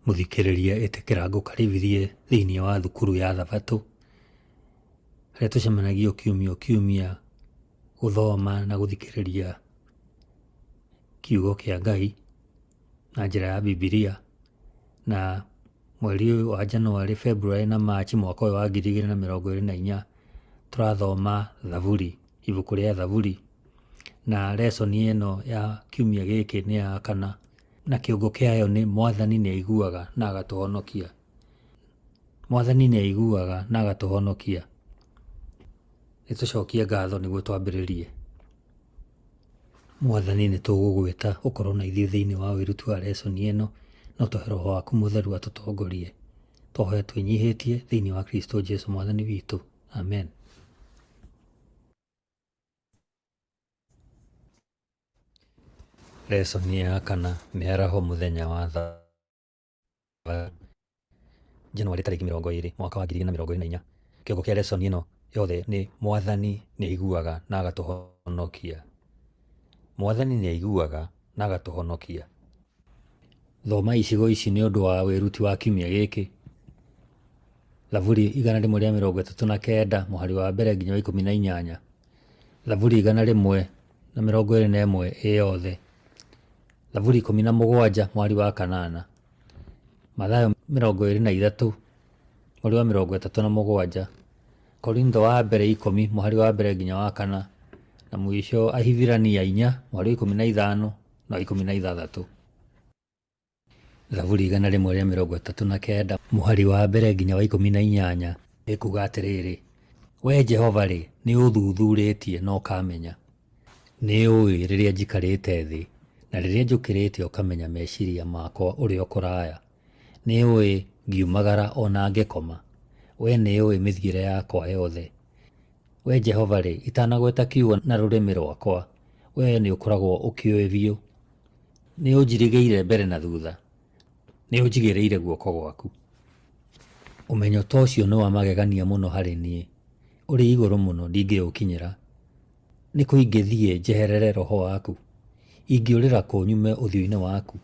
Mũthikĩrĩria ĩtĩkĩra ngũkaribithie thĩinĩ wa thukuru ya Thabatũ, harĩa tũcemanagia o kiumia o kiumia gũthoma na gũthikĩrĩria kiugo kĩa Ngai na njĩra ya Bibilia. Na mweri ũyũ wa January, February na March mwaka ũyũ wa 2024 tũrathoma Thaburi, ibuku rĩa Thaburi. Na lesson ĩno ya kiumia gĩkĩ nĩ ya kana. Na kĩongo kĩayo nĩ Mwathani nĩ aiguaga na agatũhonokia. Mwathani nĩ aiguaga na agatũhonokia. Nĩ tũcokie ngatho nĩguo twambĩrĩrie. Mwathani nĩ tũgũgwĩta ũkorwo na ithuĩ thĩinĩ wa wĩruti wa lesson ĩno, na ũtũhe Roho waku Mũtheru atũtongorie. Twahoya twĩnyihĩtie thĩinĩ wa Kristo Jesu Mwathani witũ. Amen. Lesson ya kana, mĩaraho mũthenya wa Thabatũ, Januarĩ tarĩki 20 mwaka wa 2024. Kĩongo kĩa lesson ĩno yothe nĩ Mwathani nĩ aiguaga na agatũhonokia. Mwathani nĩ aiguaga na agatũhonokia. Thoma icigo ici nĩ ũndũ wa wĩruti wa kiumia gĩkĩ. Thaburi 139 mũhari wa mbere nginya wa 18. Thaburi 121 ĩ yothe. Thaburi 17 mũhari wa kanana. Mathayo 23 mũhari wa 37. Korintho wa mbere 10 mũhari wa mbere nginya wa kana. Na mũico Ahibirania 4 mũhari wa 15 na 16. Thaburi 139 mũhari wa mbere nginya wa 18 ĩkuuga atĩrĩrĩ, Wee Jehova-rĩ, nĩũũthuthurĩtie na ũkaamenya. Nĩũũĩ rĩrĩa njikarĩte thĩ, na rĩrĩa njũkĩrĩte ũkamenya meciria makwa ũrĩ o kũraya. Nĩũũĩ ngiumagara o na ngĩkoma, Wee nĩũũĩ mĩthiĩre yakwa yothe. Wee Jehova-rĩ, itanagweta kiugo na rũrĩmĩ rwakwa, Wee nĩũkoragwo ũkĩũĩ biũ. Nĩ ũnjirigĩire mbere na thutha, nĩ ũnjigĩrĩire guoko gwaku. Ũmenyo ta ũcio nĩ wa magegania mũno harĩ niĩ, ũrĩ igũrũ mũno ndingĩũkinyĩra. Nĩ kũ ingĩthiĩ njeherere Roho waku? Ingĩũrĩra kũ nyume ũthiũ-inĩ waku?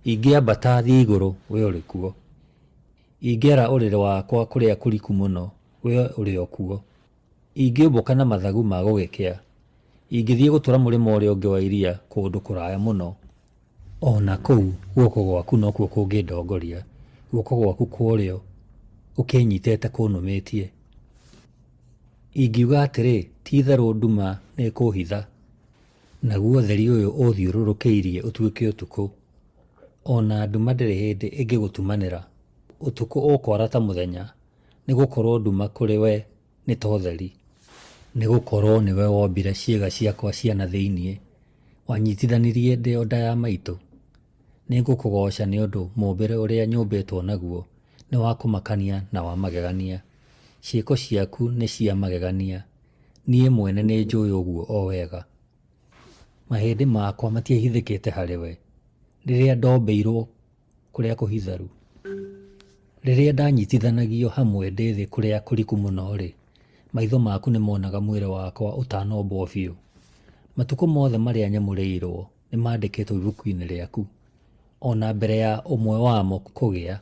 Ingĩambata thiĩ igũrũ, wee ũrĩ kuo; ingĩara ũrĩrĩ wakwa kũrĩa kũriku mũno, wee ũrĩ o kuo. Ingĩũmbũka na mathagu ma gũgĩkĩa, Ingĩthiĩ gũtũũra mũrĩmo ũrĩa ũngĩ wa iria kũndũ kũraya mũno. O na kũu guoko gwaku nokuo kũngĩndongoria, guoko gwaku kwa ũrĩo gũkĩĩnyiitĩte kũnũmĩtie. Ingiuga atĩrĩ, 'Ti-itherũ nduma nĩĩkũũhitha, naguo ũtheri ũyũ ũũthiũrũrũkĩirie ũtuĩke ũtukũ, o na nduma ndĩrĩ hĩndĩ ĩngĩgũtumanĩra, ũtukũ ũkwara ta mũthenya, nĩgũkorwo nduma kũrĩ we nĩ ta ũtheri. Nĩ gũkorũo nĩwe wombire ciĩga ciakwa cia na thĩinĩ, wanyitithanirie ndĩ o nda ya maitũ. Nĩ ngũkũgooca nĩ ũndũ mũũmbĩre ũrĩa nyũmbĩtwo naguo nĩ wa kũmakania na wa magegania. Ciĩko ciaku nĩ cia magegania, niĩ mwene nĩnjũĩ ũguo o wega. Mahĩndĩ makwa matiahithĩkĩte harĩ we, rĩrĩa ndombĩirũo kũrĩa kũhitharu. Rĩrĩa ndanyitithanagio hamwe ndĩ thĩ kũrĩa kũriku mũno-rĩ, maitho maku nĩmonaga mwĩrĩ wakwa ũtanombwo biũ. Matukũ mothe marĩa nyamũrĩirwo nĩmandĩkĩtwo ibuku-inĩ rĩaku, o na mbere ya ũmwe wamo kũgĩa.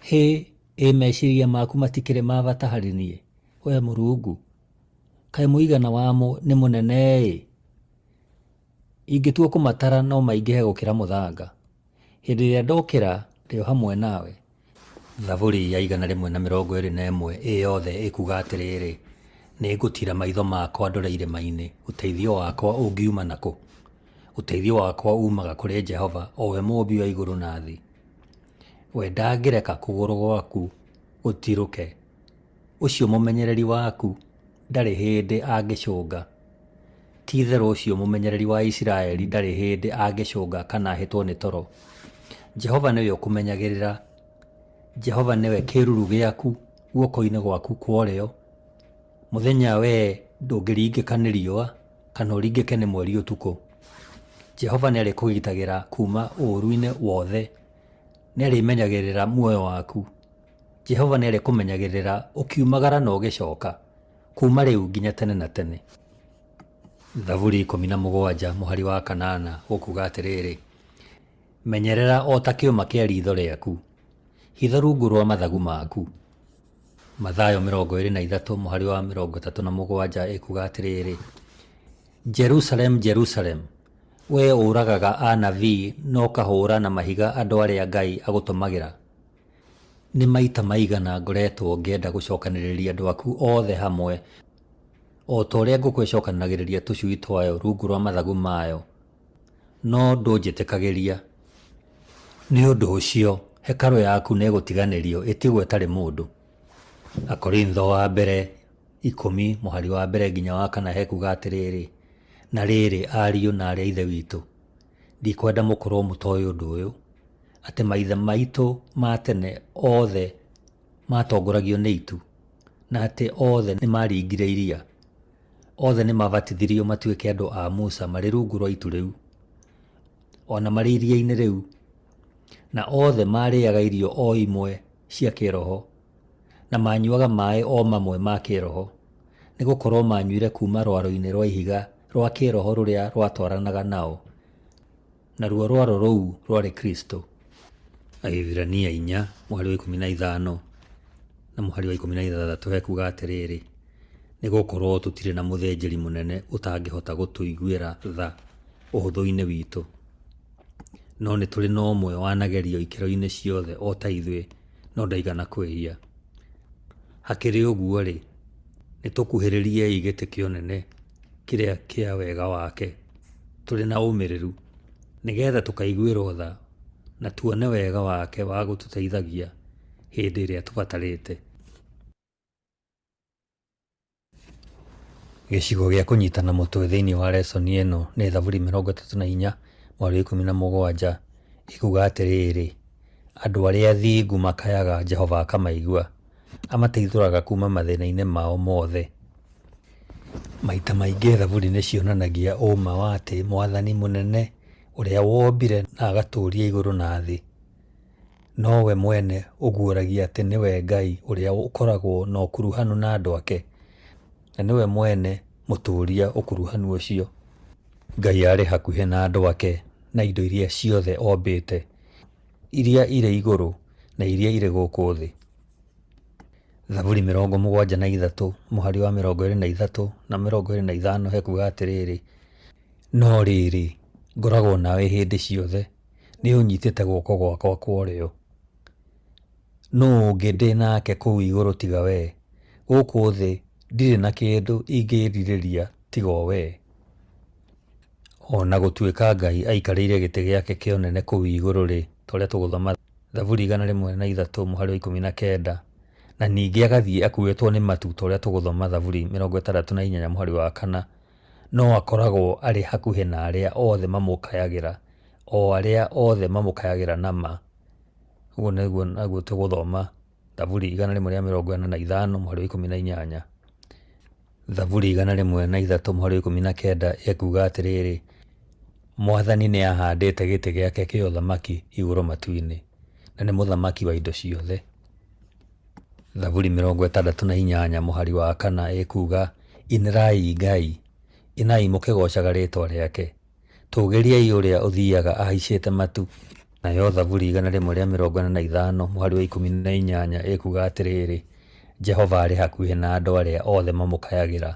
Hĩ, ĩ meciria maku matikĩrĩ ma bata harĩ niĩ, Wee Mũrungu! Kaĩ mũigana wamo nĩ mũnene-ĩ! Ingĩtua kũmatara no maingĩhe gũkĩra mũthanga. Hĩndĩ ĩrĩa ndokĩra, ndĩ o hamwe nawe. Thaburi ya 121 ĩ yothe ĩkuuga atĩrĩrĩ, Nĩngũtiira maitho makwa ndore irĩma-inĩ, ũteithio wakwa ũngiuma na kũ? Ũteithio wakwa uumaga kũrĩ Jehova, o we Mũũmbi wa igũrũ na thĩ. We ndangĩreka kũgũrũ gwaku gũtirũke, ũcio mũmenyereri waku ndarĩ hĩndĩ angĩcũnga. Ti-itherũ ũcio mũmenyereri wa Isiraeli ndarĩ hĩndĩ angĩcũnga kana ahĩtwo nĩ toro. Jehova nĩwe ũkũmenyagĩrĩra, Jehova nĩwe kĩĩruru gĩaku guoko-inĩ gwaku kwa ũrĩo. Mũthenya wee ndũngĩringĩka nĩ riũa, kana ũringĩke nĩ mweri ũtukũ. Jehova nĩarĩkũgitagĩra kuuma ũũru-inĩ wothe, nĩarĩmenyagĩrĩra muoyo waku. Jehova nĩarĩkũmenyagĩrĩra ũkiumagara na ũgĩcoka, kuuma rĩu nginya tene na tene. Thaburi 17 mũhari wa kanana ũkuuga atĩrĩrĩ, Menyerera o ta kĩũma kĩa riitho rĩaku, hitha rungu rwa mathagu maku. Mathayo 23 mũhari wa 37 ĩkuuga atĩrĩrĩ, Jerusalemu, Jerusalemu, wee ũragaga anabii na ũkahũũra na mahiga andũ arĩa Ngai agũtũmagĩra, nĩ maita maigana ngoretwo ngĩenda gũcokanĩrĩria andũ aku othe hamwe, o ta ũrĩa ngũkũ ĩcokanagĩrĩria tũcui twayo rungu rwa mathagu mayo, no ndũnjĩtĩkagĩria. Nĩ ũndũ ũcio, hekarũ yaku nĩĩgũtiganĩrio ĩtigwo ĩtarĩ mũndũ. Akorintho wa mbere 10 mũhari wa mbere nginya wa kana hekuga atĩrĩrĩ, Na rĩrĩ, ariũ na aarĩ a Ithe witũ, ndikwenda mũkorwo mũtoĩ ũndũ ũyũ, atĩ maithe maitũ ma tene othe maatongoragio nĩ itu, na atĩ othe nĩmaringire iria. Othe nĩmabatithirio matuĩke andũ a Musa marĩ rungu rwa itu rĩu, o na marĩ iria-inĩ rĩu, na othe maarĩaga irio o imwe cia kĩĩroho, na maanyuaga maĩ o mamwe ma kĩĩroho, nĩ gũkorũo maanyuire kuuma rwaro-inĩ rwa ihiga rwa kĩĩroho rũrĩa rwatwaranaga nao, naruo rwaro rũu rwarĩ Kristo. Ahibirania 4 mũhari wa 15 na mũhari wa 16 hekuga atĩrĩrĩ, Nĩ gũkorũo tũtirĩ na mũthĩnjĩri mũnene ũtangĩhota gũtũiguĩra tha ũhũthũ-inĩ witũ, no nĩ tũrĩ na ũmwe wanagerio ikĩro-inĩ ciothe o ta ithuĩ, no ndaigana kwĩhia. Hakĩrĩ ũguo-rĩ, nĩ tũkuhĩrĩriei gĩtĩ kĩa ũnene kĩrĩa kĩa wega wake tũrĩ na ũmĩrĩru, nĩgetha tũkaiguĩrũo tha na tuone wega wake wa gũtũteithagia hĩndĩ ĩrĩa tũbatarĩte. Gĩcigo gĩa kũnyitana mũtwe thĩinĩ wa lesson ĩno nĩ Thaburi 34 mũhari wa 17 ĩkuga atĩrĩrĩ, Andũ arĩa athingu makayaga, Jehova akamaigua, amateithũraga kuuma mathĩna-inĩ mao mothe. Maita maingĩ Thaburi nĩ cionanagia ũũma wa atĩ Mwathani mũnene ũrĩa wombire na agatũũria igũrũ na thĩ, nowe mwene ũguũragia atĩ nĩwe Ngai ũrĩa ũkoragwo na ũkuruhanu na andũ ake, na nĩwe mwene mũtũũria ũkuruhanu ũcio. Ngai arĩ hakuhĩ na andũ ake na indo iria ciothe ombĩte, iria irĩ igũrũ na iria irĩ gũkũ thĩ. Thaburi 73 mũhari wa 23 na 25 hekuga atĩrĩrĩ, No rĩrĩ, ngoragwo nawe hĩndĩ ciothe, nĩũnyitĩte guoko gwakwa kwa ũrĩo. Nũũ ũngĩ ndĩ nake kũu igũrũ tiga wee? Gũkũ thĩ ndirĩ na kĩndũ ingĩĩrirĩria tiga o wee. O na gũtuĩka Ngai aikarĩire gĩtĩ gĩake kĩa ũnene kũu igũrũ-rĩ, ta ũrĩa tũgũthoma Thaburi 103 mũhari wa 19, na ningĩ agathiĩ akuĩtwo nĩ matu ta ũrĩa tũgũthoma Thaburi 68 mũhari wa 4, no akoragwo arĩ hakuhĩ na arĩa othe mamũkayagĩra, o arĩa othe mamũkayagĩra na ma. Ũguo nĩguo naguo tũgũthoma Thaburi 145 mũhari wa 18. Thaburi 103 mũhari wa 19 ĩkuuga atĩrĩrĩ, Mwathani nĩahaandĩte gĩtĩ gĩake kĩa ũthamaki igũrũ matu-inĩ, na nĩ mũthamaki wa indo ciothe. Thaburi 68 mũhari wa 4 ĩkuuga, Inĩrai Ngai, inai mũkĩgoocaga rĩĩtwa rĩake, Tũũgĩriai ũrĩa ũthiiaga ahaicĩte matu. Nayo Thaburi 145 mũhari wa 18 ĩkuuga atĩrĩrĩ, Jehova arĩ hakuhĩ na andũ arĩa othe mamũkayagĩra,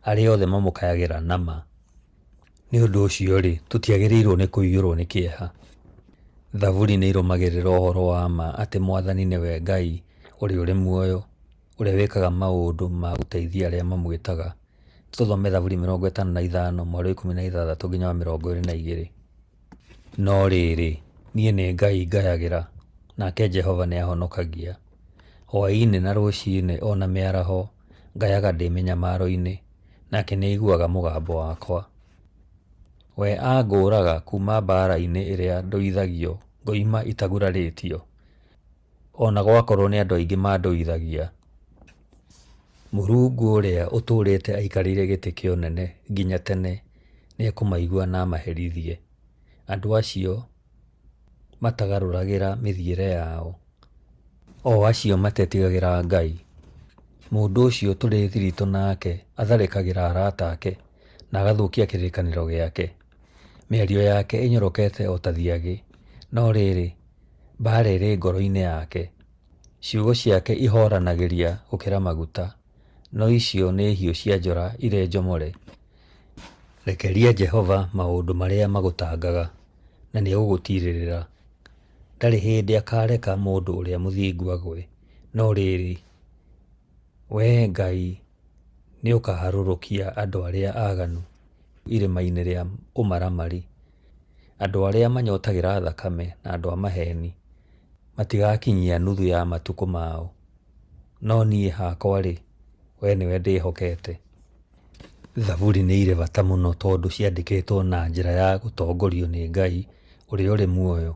arĩa othe mamũkayagĩra na ma. Nĩ ũndũ ũcio-rĩ, tũtiagĩrĩirũo nĩ kũiyũrũo nĩ kĩeha. Thaburi nĩ irũmagĩrĩra ũhoro wa ma atĩ Mwathani nĩwe Ngai ũrĩa ũrĩ muoyo, ũrĩa wĩkaga maũndũ ma gũteithia arĩa mamwĩtaga. Tũthome Thaburi 55 mũhari wa 16 nginya wa 22. No rĩrĩ, niĩ nĩ Ngai ngayagĩra, nake Jehova nĩahonokagia. Hwaĩ-inĩ na rũcinĩ o na mĩaraho ngayaga ndĩ mĩnyamaro-inĩ, nake nĩaiguaga mũgambo wakwa. We angũũraga kuuma mbaara-inĩ ĩrĩa ndũithagio ngoima itagurarĩtio, o na gwakorwo nĩ andũ aingĩ mandũithagia. Mũrungu ũrĩa ũtũũrĩte aikarĩire gĩtĩ kĩa ũnene nginya tene nĩekũmaigua na amaherithie, andũ acio matagarũragĩra mĩthiĩre yao, o acio matetigagĩra Ngai. Mũndũ ũcio tũrĩ thiritũ nake atharĩkagĩra arata ake, na agathũkia kĩrĩkanĩro gĩake. Mĩario yake ĩnyorokete o ta thiagĩ, No rĩrĩ, mbaara ĩrĩ ngoro-inĩ yake. Ciugo ciake ihooranagĩria gũkĩra maguta, no icio nĩ hiũ cia njora irĩ njomore. Rekeria Jehova maũndũ marĩa magũtangaga, na nĩegũgũtiirĩrĩra. Ndarĩ hĩndĩ akareka mũndũ ũrĩa mũthingu agwe, no rĩrĩ, wee Ngai nĩũkaharũrũkia andũ arĩa aaganu irima-inĩ rĩa ũmaramari. Andũ arĩa manyotagĩra thakame na andũ a maheeni matigakinyia nuthu ya matukũ mao. No niĩ hakwa-rĩ, wee nĩwe ndĩhokete. Thaburi nĩ irĩ bata mũno tondũ ciandĩkĩtwo na njĩra ya gũtongorio nĩ Ngai ũrĩa ũrĩ muoyo,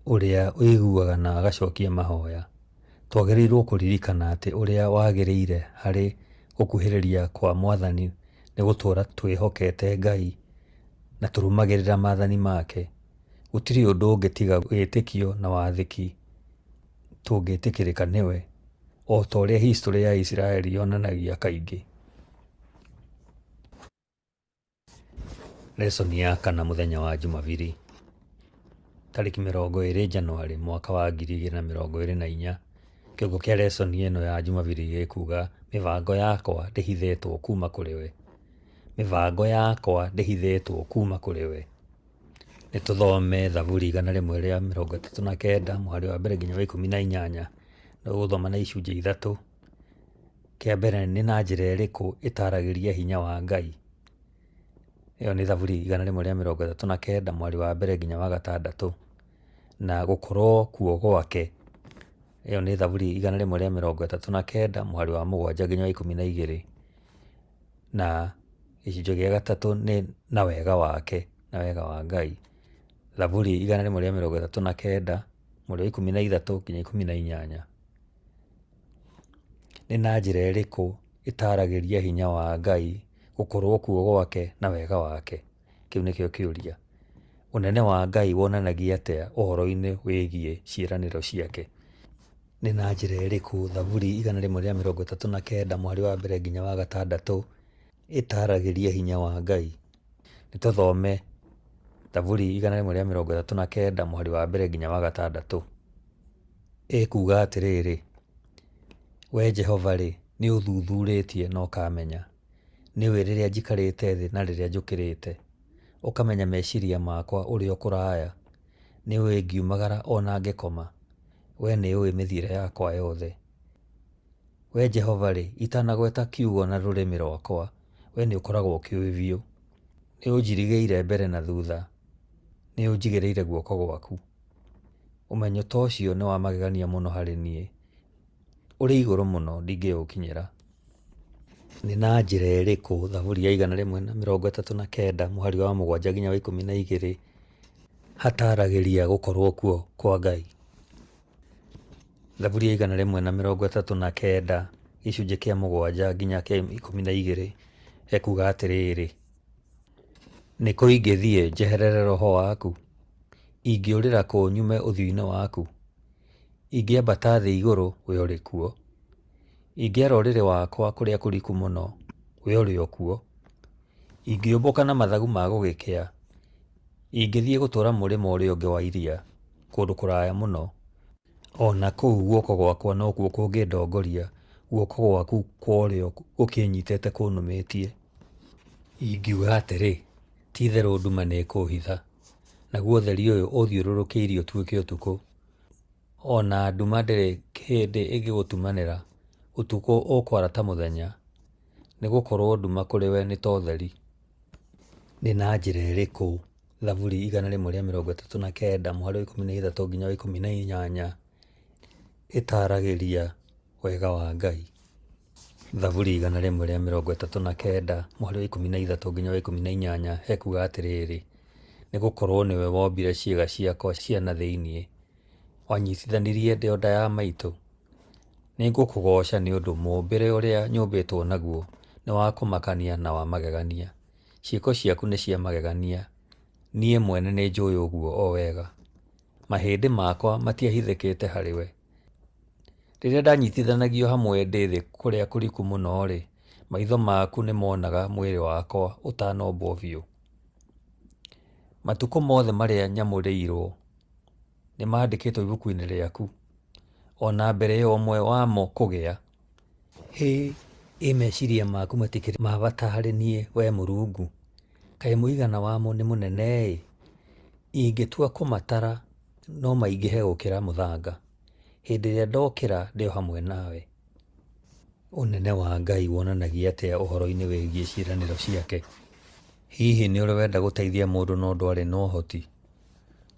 ũrĩa ũiguaga na agacokia mahoya. Twagĩrĩirwo kũririkana atĩ ũrĩa wagĩrĩire harĩ gũkuhĩrĩria kwa Mwathani nĩ gũtũũra twĩhokete Ngai na tũrũmagĩrĩra maathani make. Gũtirĩ ũndũ ũngĩ tiga wĩtĩkio na wathĩki tũngĩtĩkĩrĩka nĩwe, o ta ũrĩa historĩ ya Isiraeli yonanagia kaingĩ. Lesson ya kana mũthenya wa Jumabiri, tarĩki 20 Januarĩ mwaka wa 2024. Kĩongo kĩa lesson ĩno ya Jumabiri gĩkuga mĩbango yakwa ndĩhithĩtwo kuma kũrĩ we. Mĩbango yakwa ndĩhithĩtwo kuma kũrĩ we. Nĩ tũthome Thaburi 139 mũhari wa mbere nginya wa 18. Na ũgũthoma na icunjĩ ithatũ. Kĩa mbere nĩ na njĩra ĩrĩkũ ĩtaragĩria hinya wa Ngai? Ĩyo nĩ Thaburi 139 mũhari wa mbere nginya wa gatandatũ. Na gũkorwo kuo gwake, ĩyo nĩ Thaburi 139 mũhari wa mũgwanja nginya wa 12. Na gĩcunjĩ gĩa gatatũ nĩ na wega wake, na wega wa Ngai. Thaburi 139 mũhari wa 13 nginya 18. Nĩ na njĩra ĩrĩkũ ĩtaragĩria hinya wa Ngai, gũkorwo kuo gwake na wega wake? Kĩu nĩkĩo kĩũria. Ũnene wa Ngai wonanagia atĩa ũhoro-inĩ wĩgiĩ ciĩranĩro ciake? Nĩ na njĩra ĩrĩkũ Thaburi 139 mũhari wa mbere nginya wa gatandatũ ĩtaragĩria hinya wa Ngai? Nĩ tũthome Thaburi 139 mũhari wa mbere nginya wa gatandatũ. Ĩkuuga atĩrĩrĩ, Wee Jehova-rĩ, nĩũthuthurĩtie na ũkaamenya. Nĩũĩ rĩrĩa njikarĩte thĩ na rĩrĩa njũkĩrĩte. Ũkamenya meciria makwa ũrĩ o kũraya. Nĩũĩ ngiumagara o na ngĩkoma. Wee nĩũĩ mĩthiĩre yakwa yothe. Wee Jehova-rĩ, itanagweta kiugo na rũrĩmĩ rwakwa, wee nĩũkoragwo ũkĩũĩ biũ. Nĩũnjirigĩire mbere na thutha, nĩũnjigĩrĩire guoko gwaku. Ũmenyo ta ũcio nĩ wa magegania mũno harĩ niĩ, ũrĩ igũrũ mũno ndingĩũkinyĩra. Nĩ na njĩra ĩrĩkũ Thaburi ya 139 mũhari wa mũgwanja nginya wa 12 hataragĩria gũkorwo kuo kwa Ngai? Thaburi ya 139 gĩcunjĩ kĩa mũgwanja nginya kĩa 12 ekuga atĩrĩrĩ, Nĩ kũ ingĩthiĩ njeherere Roho waku? Ingĩũrĩra kũ nyume ũthiũ-inĩ waku? Ingĩambata thĩ igũrũ, we ũrĩ kuo; Ingĩara ũrĩrĩ wakwa kũrĩa kũriku mũno, we ũrĩ o kuo. Ingĩũmbũka na mathagu ma gũgĩkĩa, Ingĩthiĩ gũtũũra mũrĩmo ũrĩa ũngĩ wa iria, kũndũ kũraya mũno, O na kũu guoko gwakwa nokuo kũngĩndongoria, guoko gwaku kwa ũrĩo gũkĩĩnyiitĩte kũnũmĩtie. Ingiuga atĩrĩ, 'Ti-itherũ nduma nĩĩkũũhitha, naguo ũtheri ũyũ ũũthiũrũrũkĩirie ũtuĩke ũtukũ', o na nduma ndĩrĩ hĩndĩ ĩngĩgũtumanĩra, ũtukũ ũkwara ta mũthenya, nĩgũkorwo nduma kũrĩ we nĩ ta ũtheri. Nĩ na njĩra ĩrĩkũ Thaburi 139 mũhari wa 13 nginya wa 18 ĩtaaragĩria wega wa Ngai? Thaburi 139 mũhari wa 13 nginya wa 18 hekuga atĩrĩrĩ, Nĩgũkorwo nĩwe wombire ciĩga ciakwa cia na thĩinĩ, wanyitithanirie ndĩ o nda ya maitũ. Nĩngũkũgooca nĩ ũndũ mũũmbĩre ũrĩa nyũmbĩtwo naguo nĩ wa kũmakania na wa magegania. Ciĩko ciaku nĩ cia magegania, niĩ mwene nĩnjũũĩ ũguo o wega. Mahĩndĩ makwa matiahithĩkĩte harĩwe. Rĩrĩa ndanyitithanagio hamwe ndĩ thĩ kũrĩa kũriku mũno-rĩ, maitho maku nĩmonaga mwĩrĩ wakwa ũtanombwo biũ. Matukũ mothe marĩa nyamũrĩirũo nĩmaandĩkĩtwo ibuku-inĩ rĩaku, o na mbere ya ũmwe wamo kũgĩa. Hĩ! Ĩ meciria maku matikĩrĩ ma bata harĩ niĩ, wee Mũrungu! Kaĩ mũigana wamo nĩ mũnene-ĩ! Ingĩtua kũmatara, no maingĩhe gũkĩra mũthanga. Hĩndĩ ĩrĩa ndokĩra ndĩ o hamwe nawe. Ũnene wa Ngai wonanagia atĩa ũhoro-inĩ wĩgiĩ ciĩranĩro ciake? Hihi nĩ ũrĩ wenda gũteithia mũndũ no ndwarĩ na ũhoti?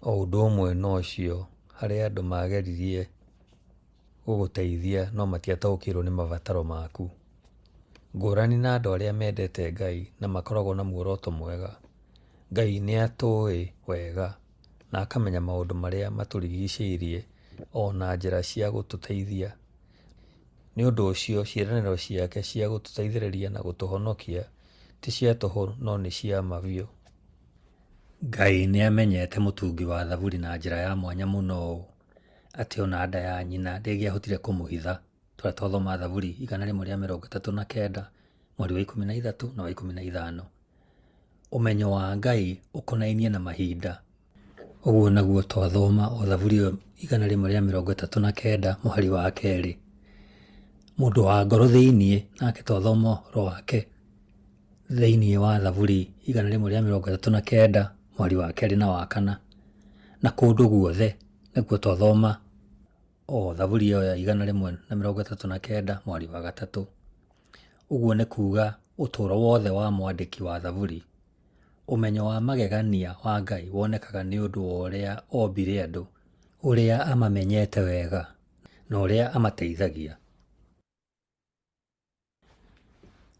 O ũndũ ũmwe na ũcio, harĩ andũ maageririe gũgũteithia no matiataũkĩirũo nĩ mabataro maku. Ngũrani na andũ arĩa mendete Ngai na makoragwo na muoroto mwega, Ngai nĩ atũĩ wega na akamenya maũndũ marĩa matũrigicĩirie o na njĩra cia gũtũteithia. Nĩ ũndũ ũcio, ciĩranĩro ciake cia gũtũteithĩrĩria na gũtũhonokia ti cia tũhũ no nĩ cia ma biũ. Ngai nĩ amenyete mũtungi wa Thaburi na njĩra ya mwanya mũno ũũ atĩ o na nda ya nyina ndĩngĩahotire kũmũhitha. Tũrĩa twathoma Thaburi 139 mweri wa 13 na wa 15. Ũmenyo wa Ngai ũkonainie na mahinda. Ũguo naguo twathoma o Thaburi ĩyo 139 mũhari wa kerĩ. Mũndũ wa ngoro thĩiniĩ nake twathoma ũhoro wake thĩiniĩ wa Thaburi 139 mũhari wa kerĩ na wa kana. Na kũndũ guothe nĩkuo twathoma o Thaburi ĩyo ya 139 mũhari wa gatatũ. Ũguo nĩ kuga ũtũũro wothe wa mwandĩki wa Thaburi, ũmenyo wa magegania wa Ngai wonekaga nĩ ũndũ wa ũrĩa ombire andũ, ũrĩa amamenyete wega, na ũrĩa amateithagia.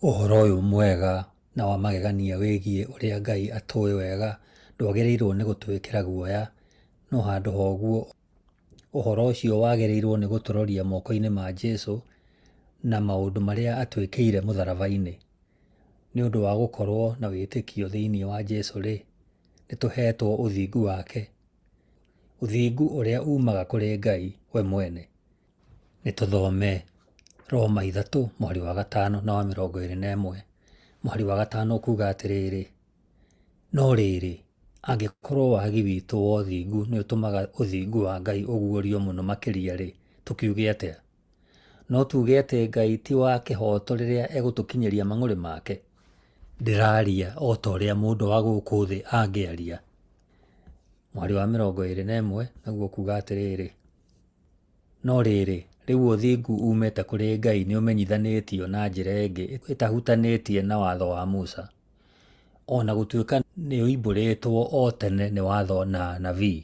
Ũhoro ũyũ mwega na wa magegania wĩgiĩ ũrĩa Ngai atũĩ wega ndwagĩrĩirũo nĩ gũtwĩkĩra guoya, no handũ ha ũguo, ũhoro ũcio wagĩrĩirũo nĩ gũtũroria moko-inĩ ma Jesu na maũndũ marĩa atwĩkĩire mũtharaba-inĩ. Nĩ ũndũ wa gũkorũo na wĩtĩkio thĩinĩ wa Jesu-rĩ, nĩ tũheetwo ũthingu wake, ũthingu ũrĩa uumaga kũrĩ Ngai we mwene. Nĩ tũthome Roma ithatũ mũhari wa gatano na wa 21. Mũhari wa gatano ũkuga atĩrĩrĩ, no rĩrĩ, angĩkorwo wagi witũ wa ũthingu nĩ ũtũmaga ũthingu wa Ngai ũguũrio mũno makĩria-rĩ, tũkiuge atĩa? No tuuge atĩ Ngai ti wa kĩhooto rĩrĩa egũtũkinyĩria mang'ũrĩ make? Ndĩraria o ta ũrĩa mũndũ wa gũkũ thĩ angĩaria. Mũhari wa 21 naguo ũkuga atĩrĩrĩ, no rĩrĩ, rĩu ũthingu uumĩte kũrĩ Ngai nĩũmenyithanĩtio na njĩra ĩngĩ ĩtahutanĩtie na watho wa Musa, o na gũtuĩka nĩũimbũrĩtwo o tene nĩ watho na anabii,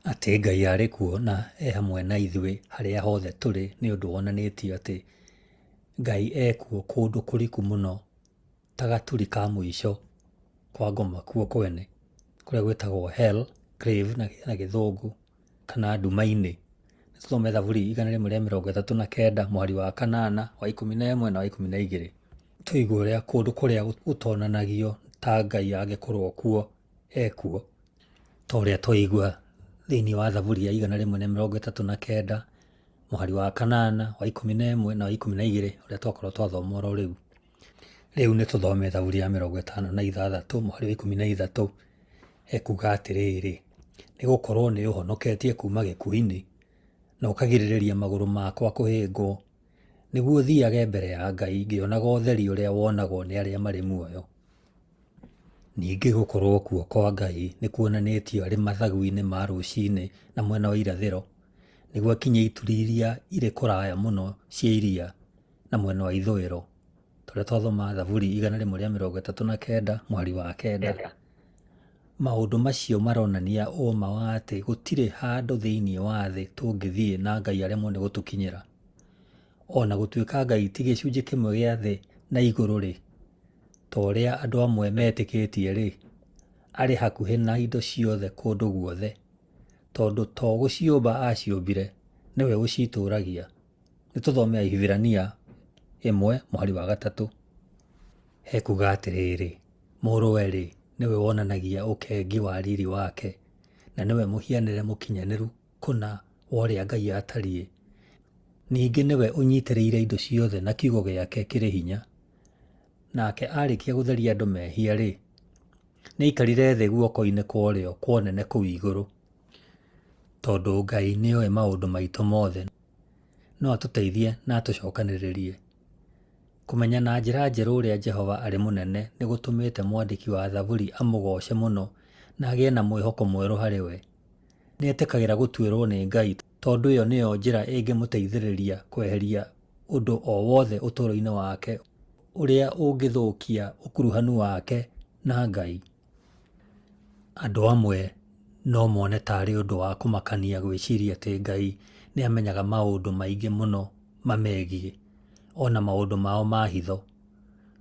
atĩ Ngai arĩ kuo na e hamwe na ithuĩ harĩa hothe tũrĩ nĩ ũndũ wonanĩtio atĩ Ngai e kuo kũndũ kũriku mũno ta gaturi ka mũico kwa ngoma kuo kwene, kũrĩa gwĩtagwo hell, grave na gĩthũngũ, kana nduma-inĩ. Tũthome Thaburi 139 mũhari wa kanana, wa 11 na wa 12. Tũigue ũrĩa kũndũ kũrĩa gũtonanagio ta Ngai angĩkorwo kuo ekuo. Ta ũrĩa twaigua thĩinĩ wa Thaburi ya 139 mũhari wa kanana, wa 11 na wa 12 ũrĩa twakorwo twathoma oro rĩu. Rĩu nĩ tũthome Thaburi ya 56 mũhari wa 13 ekuga atĩrĩrĩ, nĩ gũkorwo nĩ ũhonoketie kuuma gĩkuũ-inĩ, na ũkagirĩrĩria magũrũ makwa kũhĩngwo, nĩguo thiage mbere ya Ngai ngĩonaga ũtheri ũrĩa wonagwo nĩ arĩa marĩ muoyo. Ningĩ gũkorwo kuo kwa Ngai nĩ kuonanĩtio arĩ mathagu-inĩ ma rũcinĩ na mwena wa irathĩro, nĩguo akinye ituri iria irĩ kũraya mũno cia iria na mwena wa ithũĩro. Tũrĩa twathoma Thaburi 139 mũhari wa kenda. Maũndũ macio maronania ũma wa atĩ gũtirĩ handũ thĩinĩ wa thĩ tũngĩthiĩ na Ngai aremwo nĩ gũtũkinyĩra. O na gũtuĩka Ngai ti gĩcunjĩ kĩmwe gĩa thĩ na igũrũ-rĩ, ta ũrĩa andũ amwe metĩkĩtie-rĩ, arĩ hakuhĩ na indo ciothe kũndũ guothe, tondũ to gũciũmba aciũmbire, nĩwe ũcitũũragia. Nĩ tũthome Ahibirania ĩmwe mũhari wa gatatũ. Hekuga atĩrĩrĩ, Mũrũwe-rĩ, nĩwe wonanagia ũkengi wa riri wake, na nĩwe mũhianĩre mũkinyanĩru kũna wa ũrĩa Ngai atariĩ. Ningĩ nĩwe ũnyitĩrĩire indo ciothe na kiugo gĩake kĩrĩ hinya. Nake aarĩkia gũtheria andũ mehia-rĩ, Nĩaikarire thĩ guoko-inĩ kwa ũrĩo kwa ũnene kũu igũrũ. Tondũ Ngai nĩ oĩ maũndũ maitũ mothe, no atũteithie na atũcokanĩrĩrie. Kũmenya na njĩra njerũ ũrĩa Jehova arĩ mũnene nĩ gũtũmĩte mwandĩki wa Thaburi amũgooce mũno na agĩe na mwĩhoko mwerũ harĩ we. Nĩ etĩkagĩra gũtuĩrũo nĩ Ngai tondũ ĩyo nĩyo njĩra ĩngĩmũteithĩrĩria kweheria ũndũ o wothe ũtũũro-inĩ wake ũrĩa ũngĩthũkia ũkuruhanu wake na Ngai. Andũ amwe no mone ta arĩ ũndũ wa kũmakania gwĩciria atĩ Ngai nĩ amenyaga maũndũ maingĩ mũno mamegiĩ, o na maũndũ mao ma hitho.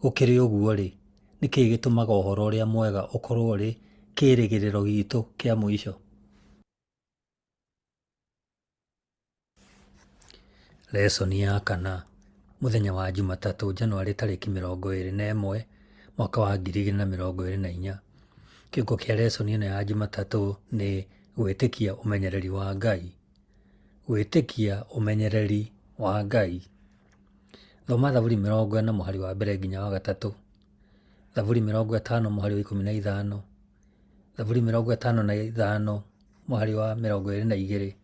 Gũkĩrĩ ũguo-rĩ, nĩ kĩĩ gĩtũmaga ũhoro ũrĩa mwega ũkorũo ũrĩ kĩĩrĩgĩrĩro gitũ kĩa mũico? Lesoni ya kana, mũthenya wa Jumatatũ, Janũarĩ tarĩki 21, mwaka wa 2024. Kĩongo kĩa lesoni ĩno ya Jumatatũ nĩ gwĩtĩkia ũmenyereri wa Ngai. Gwĩtĩkia ũmenyereri wa Ngai. Thoma Thaburi 40 mũhari wa mbere nginya wa gatatũ, Thaburi 50 mũhari wa 15, Thaburi 55 mũhari wa 22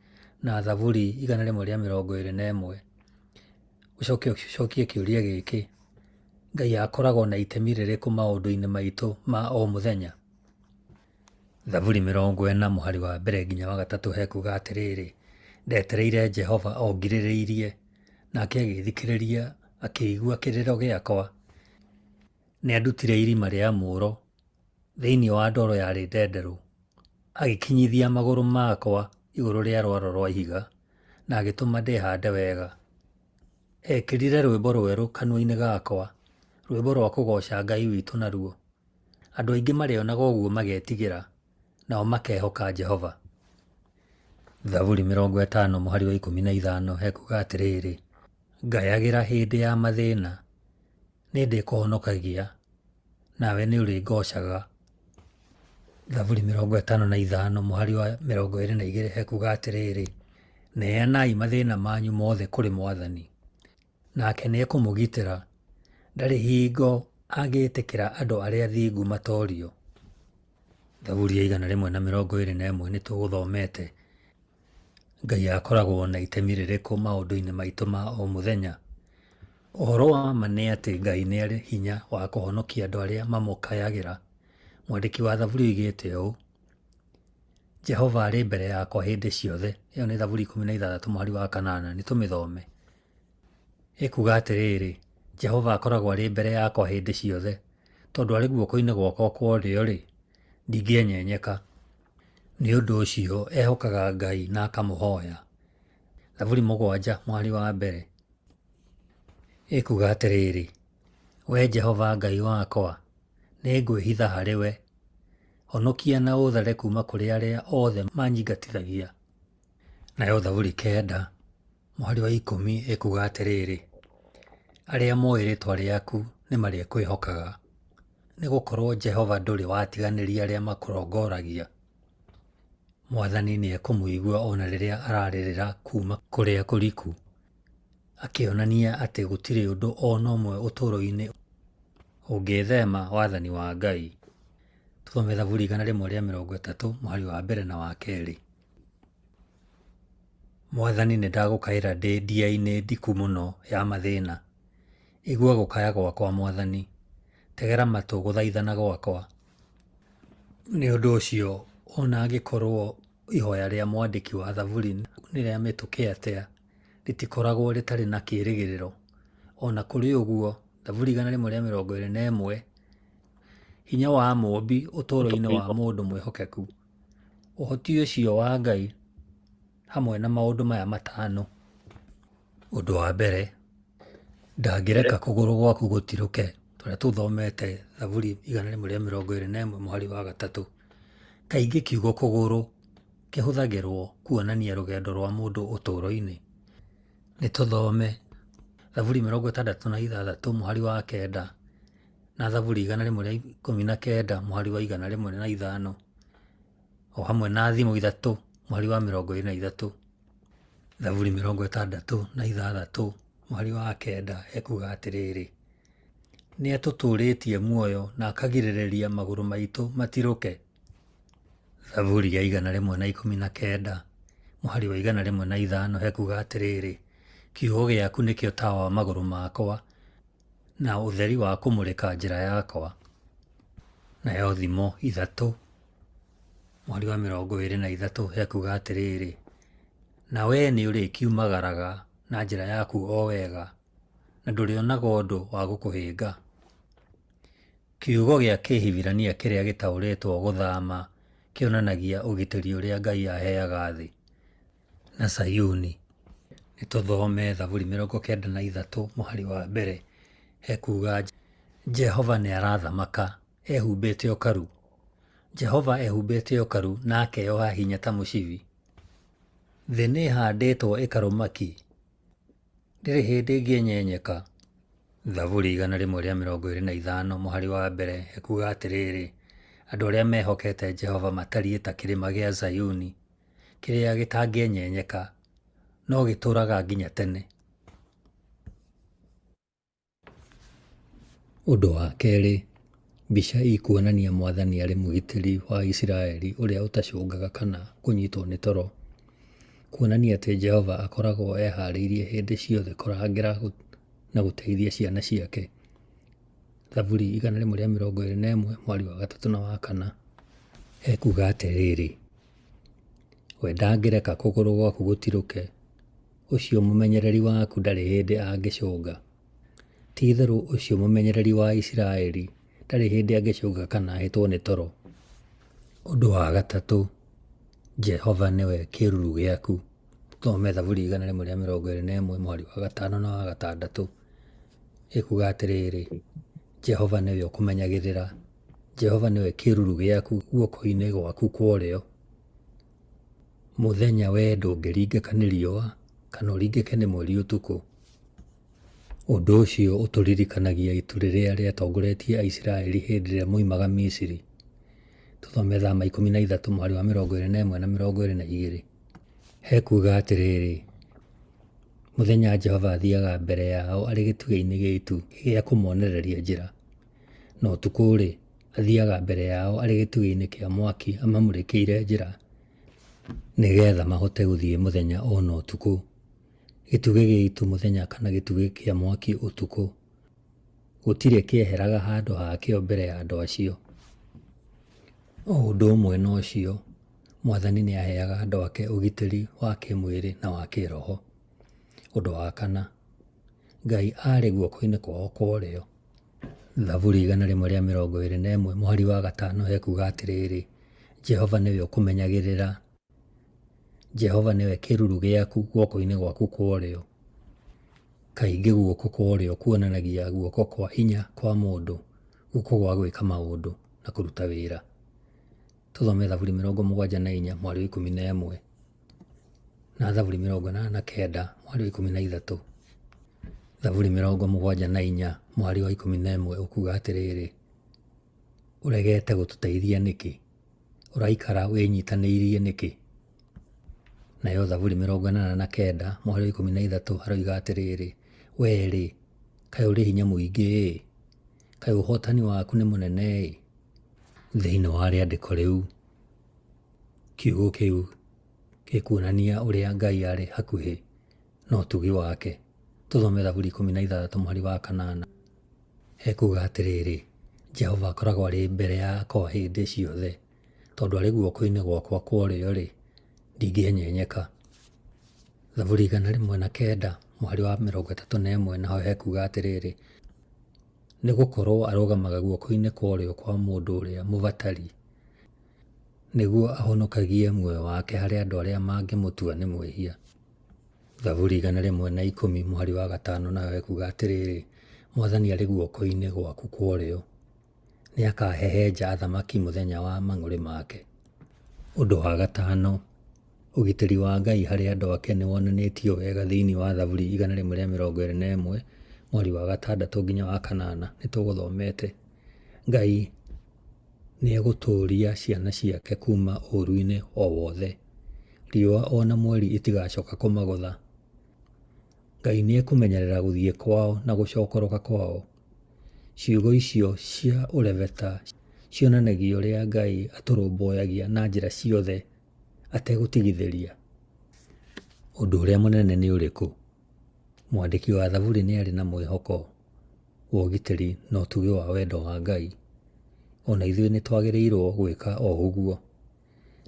na Thaburi 121. Ũcoke ũcokie kĩũria gĩkĩ, Ngai akoragwo na itemi rĩrĩkũ maũndũ-inĩ maitũ ma o mũthenya? Thaburi 40 mũhari wa mbere nginya wa gatatũ hekuga atĩrĩrĩ, ndetereire Jehova o ngirĩrĩirie, nake agĩthikĩrĩria akĩigua kĩrĩro gĩakwa. Nĩandutire irima rĩa mũũro, thĩinĩ wa ndoro yarĩ ndenderũ, agĩkinyithia magũrũ makwa igũrũ rĩa rwaro rwa ihiga, na agĩtũma ndĩhande wega. Ekĩrire rwĩmbo rwerũ kanua-inĩ gakwa, rwĩmbo rwa kũgooca Ngai witũ naruo. Andũ aingĩ marĩonaga ũguo magetigĩra, nao makehoka Jehova. Thaburi 50 mũhari wa 15 hekuga atĩrĩrĩ, ngayagĩra hĩndĩ ya mathĩna, nĩndĩkũhonokagia, nawe nĩũrĩngoocaga. Thaburi 55 mũhari wa 22 hekuga atĩrĩrĩ, neanai mathĩna manyu mothe kũrĩ Mwathani, nake nĩekũmũgitĩra, ndarĩ hingo angĩtĩkĩra andũ arĩa athingu matoorio. Thaburi ya 121 nĩ tũgũthomete. Ngai akoragwo na itemi rĩrĩkũ maũndũ-inĩ maitũ ma o mũthenya? Ũhoro wa ma nĩ atĩ Ngai nĩ arĩ hinya wa kũhonokia andũ arĩa mamũkayagĩra. Mwandĩki wa Thaburi oigĩte ũũ, Jehova arĩ mbere yakwa hĩndĩ ciothe. Ĩyo nĩ Thaburi 16 mũhari wa kanana. Nĩ tũmĩthome. Ĩkuuga atĩrĩrĩ, Jehova akoragwo arĩ mbere yakwa hĩndĩ ciothe, tondũ arĩ guoko-inĩ gwakwa kwa ũrĩo-rĩ, ndingĩenyenyeka. Nĩ ũndũ ũcio ehokaga Ngai na akamũhoya. Thaburi 7 mũhari wa mbere ĩkuuga atĩrĩrĩ, Wee Jehova Ngai wakwa, nĩngwĩhitha harĩ we, honokia na ũũthare kuuma kũrĩ arĩa othe manyingatithagia. Nayo Thaburi 9 mũhari wa 10 ĩkuuga atĩrĩrĩ, arĩa moĩ rĩĩtwa rĩaku nĩmarĩkwĩhokaga, nĩgũkorwo Jehova ndũrĩ watiganĩria arĩa makũrongoragia. Mwathani nĩekũmũigua o na rĩrĩa ararĩrĩra kuuma kũrĩa kũriku, akĩonania atĩ gũtirĩ ũndũ o na ũmwe ũtũũro-inĩ ũngĩĩthema wathani wa Ngai. Tũthome Thaburi 130 mũhari wa mbere na wa kerĩ. Mwathani nĩndagũkaĩra ndĩ ndia-inĩ ndiku mũno ya mathĩna. Igua gũkaya gwakwa Mwathani, tegera matũ gũthaithana gwakwa. Nĩ ũndũ ũcio, o na angĩkorũo ihoya rĩa mwandĩki wa Thaburi nĩ rĩa mĩtũkĩ atĩa, rĩtikoragwo rĩtarĩ na kĩĩrĩgĩrĩro. O na kũrĩ ũguo, Thaburi 121, hinya wa Mũũmbi ũtũũro-inĩ wa mũndũ mwĩhokeku. Ũhoti ũcio wa Ngai hamwe na maũndũ maya matano. Ũndũ wa mbere, ndangĩreka kũgũrũ gwaku gũtirũke, tũrĩa tũthomete Thaburi 121 mũhari wa gatatũ. Kaingĩ kiugo kũgũrũ kĩhũthagĩrwo kuonania rũgendo rwa mũndũ ũtũũro-inĩ. Nĩ tũthome Thaburi 66 mũhari wa kenda na Thaburi 119 mũhari wa 105 o hamwe na Thimo 3 mũhari wa 23. Thaburi 66 mũhari wa kenda ekuga atĩrĩrĩ, Nĩatũtũũrĩtie muoyo na akagirĩrĩria magũrũ maitũ matirũke. Thaburi ya 119 mũhari wa 105 hekuga atĩrĩrĩ, kiugo gĩaku nĩkĩo tawa wa magũrũ makwa, na ũtheri wa kũmũrĩka njĩra yakwa. Nayo Thimo 3 mũhari wa 23 hekuga atĩrĩrĩ, na wee nĩũrĩkiumagaraga na njĩra yaku o wega, na ndũrĩonaga ũndũ wa gũkũhĩnga. Kiugo gĩa Kĩhibirania kĩrĩa gĩtaũrĩtwo gũthama kĩonanagia ũgitĩri ũrĩa Ngai aheaga thĩ. Na Sayuni. Nĩ tũthome Thaburi 93 mũhari wa mbere hekuga, Jehova nĩ arathamaka ehumbĩte ũkaru, Jehova ehumbĩte ũkaru na akeyoha hinya ta mũcibi. Thĩ nĩĩhandĩtwo ĩkarũma ki, ndĩrĩ hĩndĩ ĩngĩenyenyeka. Thaburi 125 mũhari wa mbere ĩkuga atĩrĩrĩ, andũ arĩa mehokete Jehova matariĩ ta kĩrĩma gĩa Zayuni, kĩrĩa gĩtangĩenyenyeka, no gĩtũũraga nginya tene. Ũndũ wa kerĩ, mbica ikuonania Mwathani arĩ mũgitĩri wa Isiraeli ũrĩa ũtacũngaga kana kũnyitwo nĩ toro. Kuonania atĩ Jehova akoragwo ehaarĩirie hĩndĩ ciothe kũrangĩra na gũteithia ciana ciake. Thaburi 121 mweri wa gatatũ na wa kana ekuga atĩrĩrĩ, we ndangĩreka kũgũrũ gwaku gũtirũke, ũcio mũmenyereri waku ndarĩ hĩndĩ angĩcũnga. Ti-itherũ ũcio mũmenyereri wa Isiraeli ndarĩ hĩndĩ angĩcũnga kana ahĩtwo nĩ toro. Ũndũ wa gatatũ, Jehova nĩwe kĩĩruru gĩaku. Thome Thaburi 121 mũhari wa gatano na wa gatandatũ. Ĩkuga atĩrĩrĩ, Jehova nĩwe ũkũmenyagĩrĩra, Jehova nĩwe kĩĩruru gĩaku guoko-inĩ gwaku kwa ũrĩo. Mũthenya wee ndũngĩringĩka nĩ riũa, kana ũringĩke nĩ mweri ũtukũ. Ũndũ ũcio ũtũririkanagia itu rĩrĩa rĩatongoretie Aisiraeli hĩndĩ ĩrĩa moimaga Misiri. Tũthome Thama 13 mũhari wa 21 na 22. Hekuga atĩrĩrĩ, mũthenya Jehova athiaga mbere yao arĩ gĩtugĩ-inĩ gĩa itu gĩa kũmonereria njĩra, na ũtukũ-rĩ, athiaga mbere yao arĩ gĩtugĩ-inĩ kĩa mwaki amamũrĩkĩire njĩra, nĩgetha mahote gũthiĩ mũthenya o na ũtukũ. Gĩtugĩ gĩa itu mũthenya kana gĩtugĩ kĩa mwaki ũtukũ, gũtirĩ kĩeheraga handũ hakĩo mbere ya andũ acio. O ũndũ ũmwe na ũcio, Mwathani nĩ aheaga andũ ake ũgitĩri wa kĩĩmwĩrĩ na wa kĩĩroho. Ũndũ wa kana, Ngai arĩ guoko-inĩ kwao kwa ũrĩo. Thaburi 121 mũhari wa gatano hekuga atĩrĩrĩ, Jehova nĩwe ũkũmenyagĩrĩra, Jehova nĩwe kĩĩruru gĩaku guoko-inĩ gwaku kwa ũrĩo. Kaingĩ guoko kwa ũrĩo kuonanagia guoko kwa hinya kwa mũndũ, guoko gwa gwĩka maũndũ na kũruta wĩra. Tũthome Thaburi 74 mũhari wa 11 na Thaburi 89 mũhari wa 13. Thaburi 74 mũhari wa 11 ũkuga atĩrĩrĩ, ũregete gũtũteithia nĩkĩ? Ũraikara wĩnyitanĩirie nĩkĩ? Nayo Thaburi 89 mũhari wa 13 haroiga atĩrĩrĩ, wee-rĩ, kaĩ ũrĩ hinya mũingĩ-ĩ, kaĩ ũhootani waku nĩ mũnene-ĩ. Thĩinĩ wa rĩandĩko rĩu, kiugo kĩu gĩkuonania ũrĩa Ngai arĩ hakuhĩ na ũtugi wake. Tũthome Thaburi 16 mũhari wa kanana. Ekuuga atĩrĩrĩ, Jehova akoragwo arĩ mbere yakwa hĩndĩ ciothe, tondũ arĩ guoko-inĩ gwakwa kwa ũrĩo-rĩ, ndingĩenyenyeka. Thaburi 109 mũhari wa 31 naho hekuuga atĩrĩrĩ, nĩ gũkorwo arũgamaga guoko-inĩ kwa ũrĩo kwa mũndũ ũrĩa mũbatari, nĩguo ahonokagie muoyo wake harĩ andũ arĩa mangĩmũtua nĩ mwĩhia. Thaburi 110 mũhari wa gatano nayo ĩkuga atĩrĩrĩ, Mwathani arĩ guoko-inĩ gwaku kwa ũrĩo, nĩakahehenja athamaki mũthenya wa mang'ũrĩ make. Ũndũ wa gatano, ũgitĩri wa Ngai harĩ andũ ake nĩ wonanĩtio wega thĩinĩ wa Thaburi 121 mũhari wa gatandatũ nginya wa kanana. Nĩ tũgũthomete. Ngai nĩegũtũũria ciana ciake kuuma ũũru-inĩ o wothe. Riũa o na mweri itigacoka kũmagũtha. Ngai nĩekũmenyerera gũthiĩ kwao na gũcokoroka kwao. Ciugo icio cia ũrebeta cionanagia ũrĩa Ngai atũrũmbũyagia na njĩra ciothe ategũtigithĩria. Ũndũ ũrĩa mũnene nĩ ũrĩkũ? Mwandĩki wa Thaburi nĩ arĩ na mwĩhoko wa ũgitĩri na ũtugi wa wendo wa Ngai. O na ithuĩ nĩ twagĩrĩirũo gwĩka o ũguo.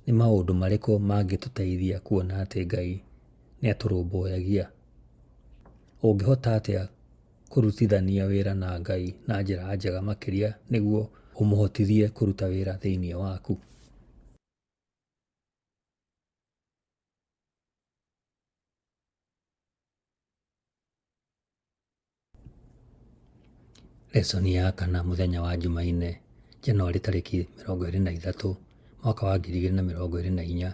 Nĩ maũndũ marĩkũ mangĩtũteithia kuona atĩ Ngai nĩ atũrũmbũyagia? Ũngĩhota atĩa kũrutithania wĩra na Ngai na njĩra njega makĩria nĩguo ũmũhotithie kũruta wĩra thĩinĩ waku? Lesoni ya kana mũthenya wa Jumaine, Janũarĩ tarĩki 23, mwaka wa 2024.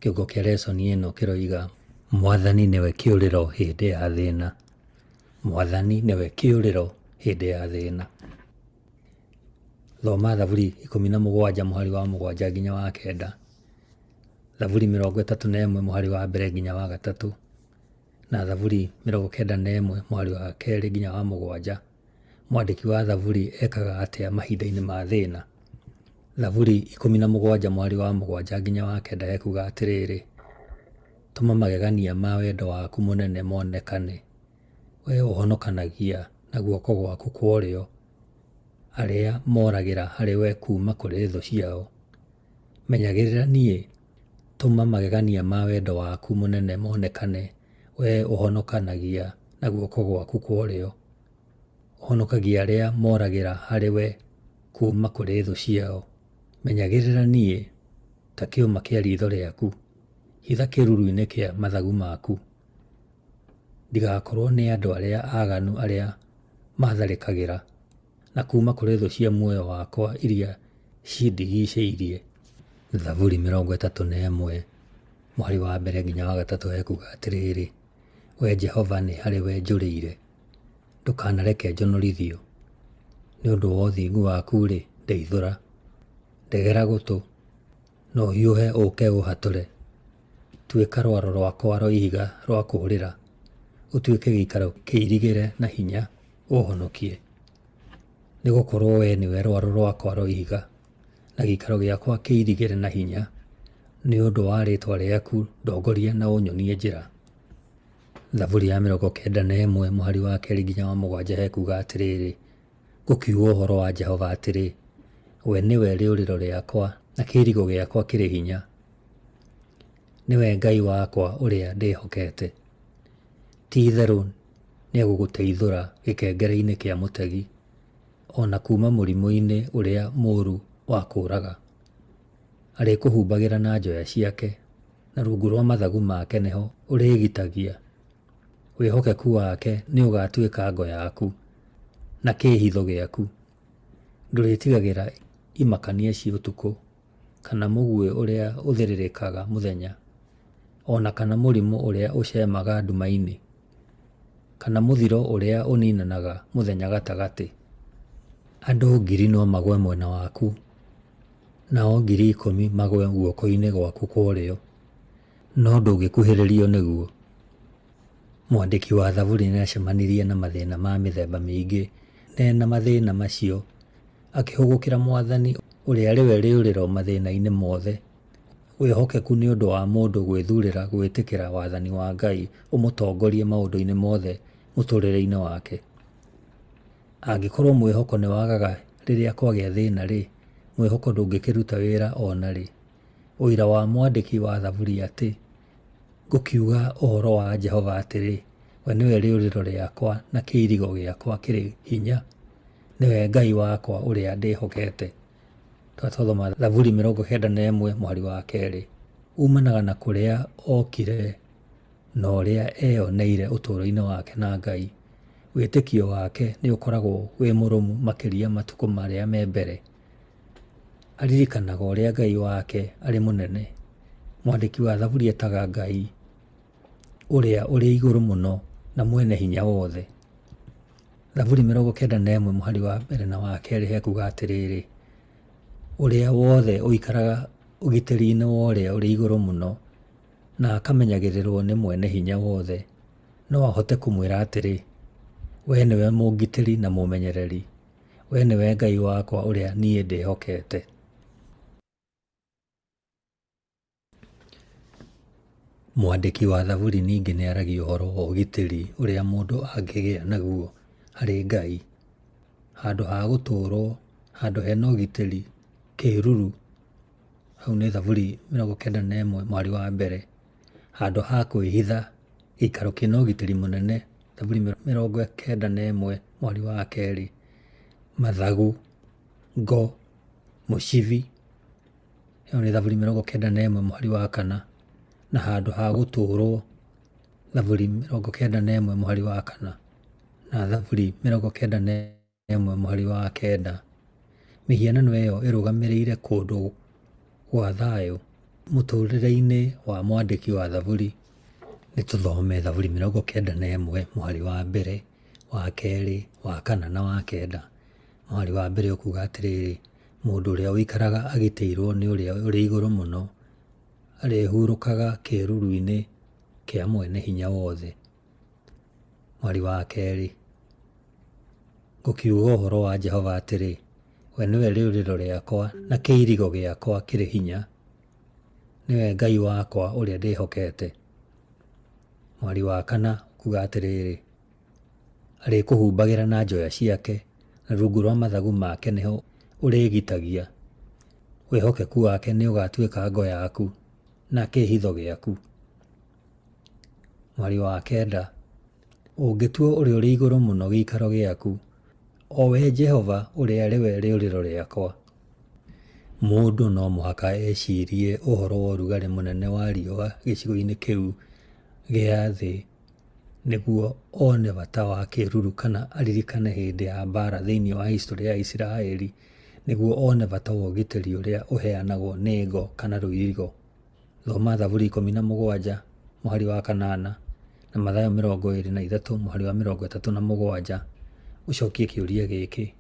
Kĩongo kĩa lesoni ĩno kĩroiga Mwathani nĩwe kĩũrĩro hĩndĩ ya thĩna. Mwathani nĩwe kĩũrĩro hĩndĩ ya thĩna. Thoma Thaburi 17 mũhari wa 7 nginya wa 9, Thaburi 31 mũhari wa mbere nginya wa gatatũ, na Thaburi 91 mũhari wa kerĩ nginya wa 7. Mwandĩki wa Thaburi ekaga atĩa mahinda-inĩ ma thĩna? Thaburi 17 mũhari wa 7 nginya wa 9 ekuga atĩrĩrĩ, Tũma magegania ma wendo waku mũnene monekane, wee ũhonokanagia na guoko gwaku kwa ũrĩo arĩa moragĩra harĩ we kuuma kũrĩ thũ ciao. Menyagĩrĩra niĩ, tũma magegania ma wendo waku mũnene monekane, wee ũhonokanagia na guoko gwaku kwa ũrĩo. Ũhonokagia arĩa moragĩra harĩ we kuuma kũrĩ thũ ciao. Menyagĩrĩra niĩ ta kĩũma kĩa riitho rĩaku, hitha kĩĩruru-inĩ kĩa mathagu maku. Ndigakorwo nĩ andũ arĩa aaganu arĩa maatharĩkagĩra, na kuuma kũrĩ thũ cia muoyo wakwa iria cindigiicĩirie. Thaburi 31 mũhari wa mbere nginya wa gatatũ ekuuga atĩrĩrĩ, Wee Jehova nĩ harĩ we njũrĩire, ndũkanareke njonorithio. Nĩ ũndũ wa ũthingu waku-rĩ, ndeithũra, ndegera gũtũ, na ũhiũhe ũũke ũũhatũre. Tuĩka rwaro rwakwa rwa ihiga rwa kũũrĩra, ũtuĩke gĩikaro kĩirigĩre na hinya, ũũhonokie. Nĩgũkorwo wee nĩwe rwaro rwakwa rwa ihiga, na gĩikaro gĩakwa kĩirigĩre na hinya. Nĩ ũndũ wa rĩĩtwa rĩaku ndongoria na ũnyonie njĩra. Thaburi ya 91 mũhari wa kerĩ nginya wa 7 hekuga atĩrĩrĩ, Ngũkiuga ũhoro wa Jehova atĩrĩ, We nĩwe rĩũrĩro rĩakwa na kĩirigo gĩakwa kĩrĩ hinya, nĩwe Ngai wakwa ũrĩa ndĩhokete. Ti-itherũ nĩegũgũteithũra gĩkengere-inĩ kĩa mũtegi, o na kuuma mũrimũ-inĩ ũrĩa mũũru wa kũũraga. Arĩkũhumbagĩra na njoya ciake, na rungu rwa mathagu make nĩho ũrĩĩgitagia. Wĩhokeku wake nĩũgatuĩka ngo yaku na kĩĩhitho gĩaku. Ndũrĩtigagĩra imakania cia ũtukũ, kana mũguĩ ũrĩa ũthĩrĩrĩkaga mũthenya, o na kana mũrimũ ũrĩa ũceemaga nduma-inĩ, kana mũthiro ũrĩa ũniinanaga mũthenya gatagatĩ. Andũ ngiri no magũe mwena waku, nao 10,000 magũe guoko-inĩ gwaku kwa ũrĩo, no ndũngĩkuhĩrĩrio nĩguo. Mwandĩki wa Thaburi nĩacemanirie na mathĩna ma mĩthemba mĩingĩ, na ena mathĩna macio akĩhũgũkĩra Mwathani ũrĩa arĩ we rĩũrĩro mathĩna-inĩ mothe. Wĩhokeku nĩ ũndũ wa mũndũ gwĩthurĩra gwĩtĩkĩra wathani wa Ngai ũmũtongorie maũndũ-inĩ mothe mũtũrĩre-inĩ wake. Angĩkorwo mwĩhoko nĩ wagaga rĩrĩa kwagĩa thĩna-rĩ, mwĩhoko ndũngĩkĩruta wĩra o na rĩ. Ũira wa mwandĩki wa Thaburi atĩ, Ngũkiuga ũhoro wa Jehova atĩrĩ, We nĩwe rĩũrĩro rĩakwa na kĩirigo gĩakwa kĩrĩ hinya, nĩwe Ngai wakwa ũrĩa ndĩhokete. Twathoma Thaburi 91 mũhari wa kerĩ. Umanaga na kũrĩa okire na ũrĩa eyoneire ũtũũro-inĩ wake na Ngai. Wĩtĩkio wake nĩ ũkoragwo wĩ mũrũmu makĩria matukũ marĩa me mbere. Aririkanaga ũrĩa Ngai wake arĩ mũnene. Mwandĩki wa Thaburi etaga Ngai ũrĩa ũrĩ igũrũ mũno na mwene hinya wothe. Thaburi 91 mũhari wa mbere na wa kerĩ hekuga atĩrĩrĩ, Ũrĩa wothe ũikaraga ũgitĩri-inĩ wa ũrĩa ũrĩ igũrũ mũno na akamenyagĩrĩrwo nĩ mwene hinya wothe, no ahote kũmwĩra atĩrĩ, Wee nĩwe mũngitĩri na mũmenyereri. Wee nĩwe Ngai wakwa ũrĩa niĩ ndĩhokete. Mwandĩki wa Thaburi ningĩ nĩ aragia ũhoro wa ũgitĩri ũrĩa mũndũ angĩgĩa naguo harĩ Ngai. Handũ ha gũtũũrwo, handũ hena ũgitĩri, kĩruru, hau nĩ Thaburi 91 mũhari wa mbere. Handũ ha kwĩhitha, gĩikaro kĩna ũgitĩri mũnene, Thaburi 91 mũhari wa kerĩ. Mathagu, ngo, mũcibi, ĩyo nĩ Thaburi 91 mũhari wa kana. Na handũ ha gũtũũrwo, Thaburi 91 mũhari wa kana. Na Thaburi 91 mũhari wa kenda. Mĩhianano ĩyo ĩrũgamĩrĩire kũndũ gwa thayũ mũtũũrĩre-inĩ wa mwandĩki wa Thaburi. Nĩ tũthome Thaburi 91 mũhari wa mbere, wa kerĩ, wa kana na wa kenda. Mũhari wa mbere ũkuga atĩrĩrĩ, mũndũ ũrĩa ũikaraga agitĩirwo nĩ ũrĩa ũrĩ igũrũ mũno, arĩhurũkaga kĩĩruru-inĩ kĩa Mwene-Hinya-Wothe. Mũhari wa kerĩ, ngũkiuga ũhoro wa Jehova atĩrĩ, we nĩwe rĩũrĩro rĩakwa na kĩirigo gĩakwa kĩrĩ hinya, nĩwe Ngai wakwa ũrĩa ndĩhokete. Mũhari wa kana ũkuga atĩrĩrĩ, arĩkũhumbagĩra na njoya ciake, na rungu rwa mathagu make nĩho ũrĩĩgitagia. Wĩhokeku wake nĩ ũgaatuĩka ngo yaku na kĩĩhitho gĩaku. Mũhari wa kenda, ũngĩtua ũrĩa ũrĩ igũrũ mũno gĩikaro gĩaku, o we Jehova ũrĩa arĩ we rĩũrĩro rĩakwa. Mũndũ no mũhaka ecirie ũhoro wa ũrugarĩ mũnene wa riũa gĩcigo-inĩ kĩu gĩa thĩ nĩguo one bata wa kĩĩruru kana aririkane hĩndĩ ya mbaara thĩinĩ wa historĩ ya Isiraeli nĩguo one bata wa ũgitĩri ũrĩa ũheanagwo nĩ ngo kana rũirigo. Thoma Thaburi 17 mũhari wa kanana na Mathayo 23 mũhari wa 37 ũcokie kĩũria gĩkĩ,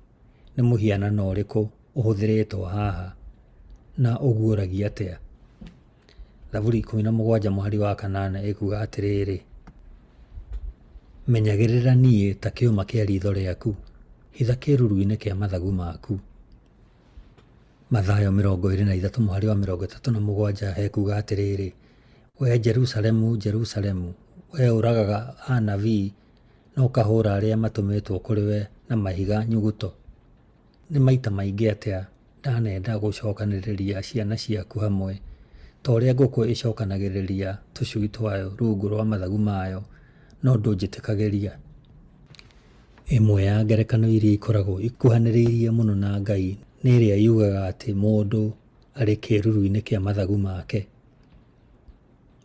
nĩ mũhianano ũrĩkũ ũhũthĩrĩtwo haha na ũguũragia atĩa? Thaburi 17 mũhari wa kanana ĩkuga atĩrĩrĩ, menyagĩrĩra niĩ ta kĩũma kĩa riitho rĩaku, hitha kĩĩruru-inĩ kĩa mathagu maku. Mathayo 23 mũhari wa 37 hekuga atĩrĩrĩ, wee Jerusalemu, Jerusalemu, wee ũragaga anabii na ũkahũra arĩa matũmĩtwo kũrĩ we na mahiga nyuguto. Nĩ maita maingĩ atĩa ndanenda gũcokanĩrĩria ciana ciaku hamwe, ta ũrĩa ngũkũ ĩcokanagĩrĩria tũcui twayo rungu rwa mathagu mayo, no ndũnjĩtĩkagĩria. Ĩmwe ya ngerekano iria ikoragwo ikuhanĩrĩirie mũno na Ngai nĩ ĩrĩa yugaga atĩ mũndũ arĩ kĩĩruru-inĩ kĩa mathagu make.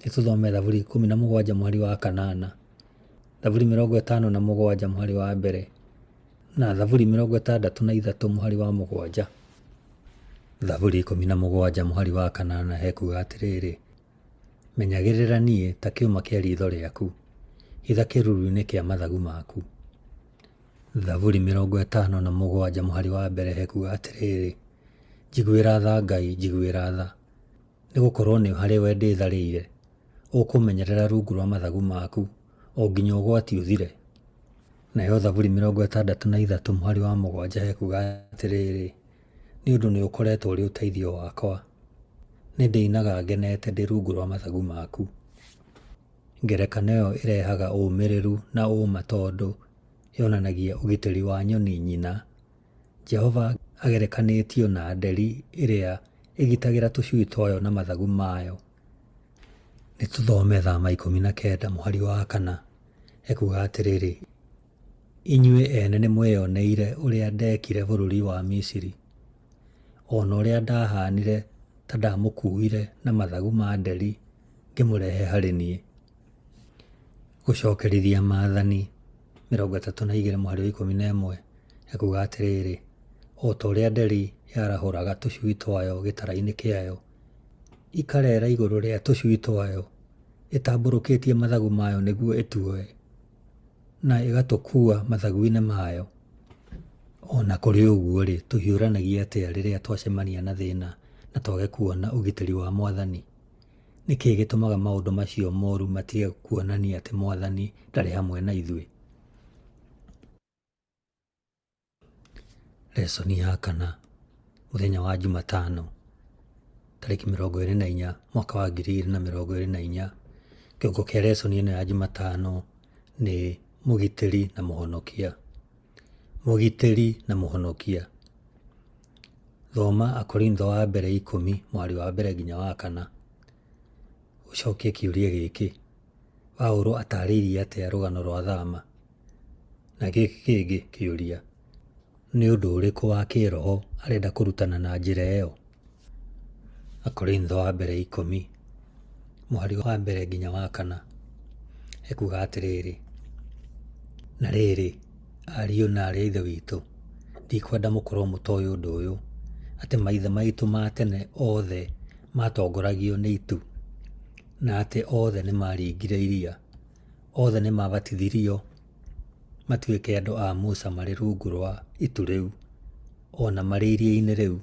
Nĩ tũthome Thaburi 17 mũhari wa kanana, Thaburi 57 mũhari wa mbere, na Thaburi 63 mũhari wa mũgwanja. Thaburi 17 mũhari wa kanana hekuga atĩrĩrĩ, menyagĩrĩra niĩ ta kĩũma kĩa riitho rĩaku, hitha kĩĩruru-inĩ kĩa mathagu maku. Thaburi 57 mũhari wa mbere hekuga atĩrĩrĩ, njiguĩra tha Ngai, njiguĩra tha, nĩgũkorwo nĩ harĩ we ndĩtharĩire. Ũkũmenyerera rungu rwa mathagu maku o nginya ũgwati ũthire. Nayo Thaburi 63 mũhari wa mũgwanja hekuga atĩrĩrĩ, nĩ ũndũ nĩ ũkoretwo ũrĩ ũteithio wakwa, nĩ ndĩinaga ngenete ndĩ rungu rwa mathagu maku. Ngerekano ĩyo ĩrehaga ũmĩrĩru na ũũma tondũ yonanagia ũgitĩri wa nyoni nyina. Jehova agerekanĩtio na nderi ĩrĩa ĩgitagĩra tũcui twayo na mathagu mayo. Nĩ tũthome Thama 19 mũhari wa kana, ekuga atĩrĩrĩ, inyuĩ ene nĩ mweyoneire ũrĩa ndekire bũrũri wa Misiri, o na ũrĩa ndahaanire ta ndamũkuuire na mathagu ma nderi ngĩmũrehe harĩ niĩ. Gũcokerithia Maathani 32 mũhari wa 11 ekuga atĩrĩrĩ, o ta ũrĩa nderi yarahũraga tũcui twayo gĩtara-inĩ kĩayo, ikarera igũrũ rĩa tũcui twayo, ĩtambũrũkĩtie mathagu mayo nĩguo ĩtuoe, na ĩgatũkuua mathagu-inĩ mayo. O na kũrĩ ũguo-rĩ, tũhiũranagia atĩa rĩrĩa twacemania na thĩna na twage kuona ũgitĩri wa Mwathani? Nĩ kĩĩ gĩtũmaga maũndũ macio moru matige kuonania atĩ Mwathani ndarĩ hamwe na ithuĩ? Lesson ya kana, mũthenya wa Jumatano, tarĩki 24 mwaka wa 2024. Kĩongo kĩa lesson ĩno ya Jumatano nĩ mũgitĩri na mũhonokia. Mũgitĩri na mũhonokia. Thoma Akorintho wa mbere 10 mũhari wa mbere nginya wa kana. Ũcokie kĩũria gĩkĩ: Paulo atarĩirie atĩa rũgano rwa thama? Na gĩkĩ kĩngĩ kĩũria: Nĩ ũndũ ũrĩkũ wa kĩĩroho arenda kũrutana na njĩra ĩyo? Akorintho wa mbere 10 mũhari wa mbere nginya wa kana ekuga atĩrĩrĩ, na rĩrĩ, ariũ na aarĩ a Ithe witũ, ndikwenda mũkorwo mũtoĩ ũndũ ũyũ, atĩ maithe maitũ ma tene othe maatongoragio nĩ itu, na atĩ othe nĩmaringire iria. Othe nĩmabatithirio matuĩke andũ a Musa marĩ rungu rwa itu rĩu, o na marĩ iria-inĩ rĩu.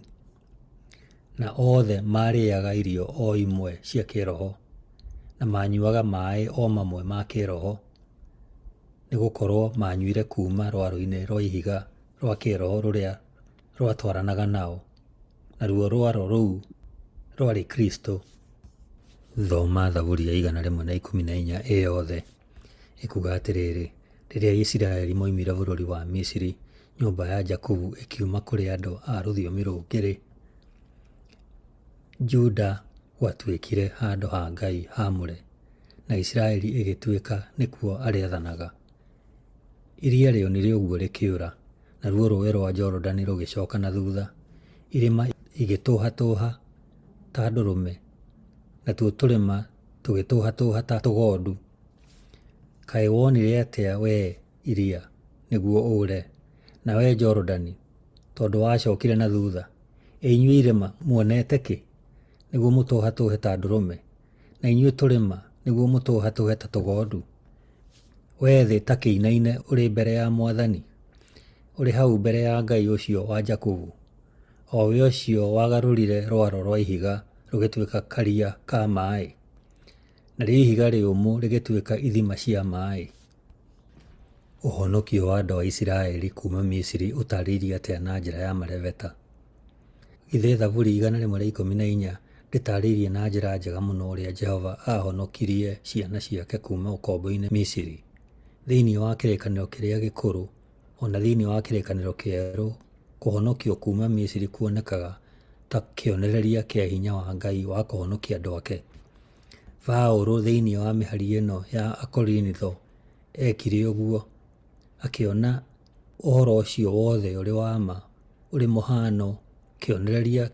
Na othe maarĩaga irio o imwe cia kĩĩroho, na maanyuaga maaĩ o mamwe ma kĩĩroho, nĩ gũkorwo maanyuire kuuma rwaro-inĩ rwa ihiga rwa kĩĩroho rũrĩa rwatwaranaga nao, naruo rwaro rũu rwarĩ Kristũ. Thoma Thaburi ya 114 ĩ yothe. Ĩkuga atĩrĩrĩ, rĩrĩa Isiraeli moimire bũrũri wa Misiri, nyũmba ya Jakubu ĩkiuma kũrĩ andũ a rũthiomi rũngĩ-rĩ, Juda gwatuĩkire handũ ha Ngai haamũre, na Isiraeli ĩgĩtuĩka nĩkuo arĩathanaga. Iria rĩonire ũguo rĩkĩũra, naruo rũũĩ rwa Jorodani rũgĩcoka na thutha. Irĩma igĩtũhatũũha ta ndũrũme, natuo tũrĩma tũgĩtũhatũũha ta tũgondu. Kaĩ wonire atĩa wee iria nĩguo ũũre, na wee Jorodani, tondũ wacokire na thutha? Ĩ inyuĩ irĩma muonete kĩ, nĩguo mũtũhatũũhe ta ndũrũme, na inyuĩ tũrĩma nĩguo mũtũhatũũhe ta tũgondu? Wee thĩ ta kĩinaine ũrĩ mbere ya Mwathani, ũrĩ hau mbere ya Ngai ũcio wa Jakubu, o we ũcio wagarũrire rwaro rwa ihiga rũgĩtuĩka karia ka maaĩ, narĩo ihiga rĩũmũ rĩgĩtuĩka ithima cia maaĩ. Ũhonokio wa andũ a Isiraeli kuuma Misiri ũtaarĩirio atĩa na njĩra ya marebeta? Githĩ Thaburi 114 ndĩtaarĩirie na njĩra njega mũno ũrĩa Jehova aahonokirie ciana ciake kuuma ũkombo-inĩ Misiri? Thĩinĩ wa Kĩrĩkanĩro Kĩrĩa Gĩkũrũ o na thĩinĩ wa Kĩrĩkanĩro Kĩerũ, kũhonokio kuuma Misiri kuonekaga ta kĩonereria kĩa hinya wa Ngai wa kũhonokia andũ ake. Paulo thĩinĩ wa mĩhari ĩno ya Akorinitho eekire ũguo, akĩona ũhoro ũcio wothe ũrĩ wa ma, ũrĩ mũhaano, kĩonereria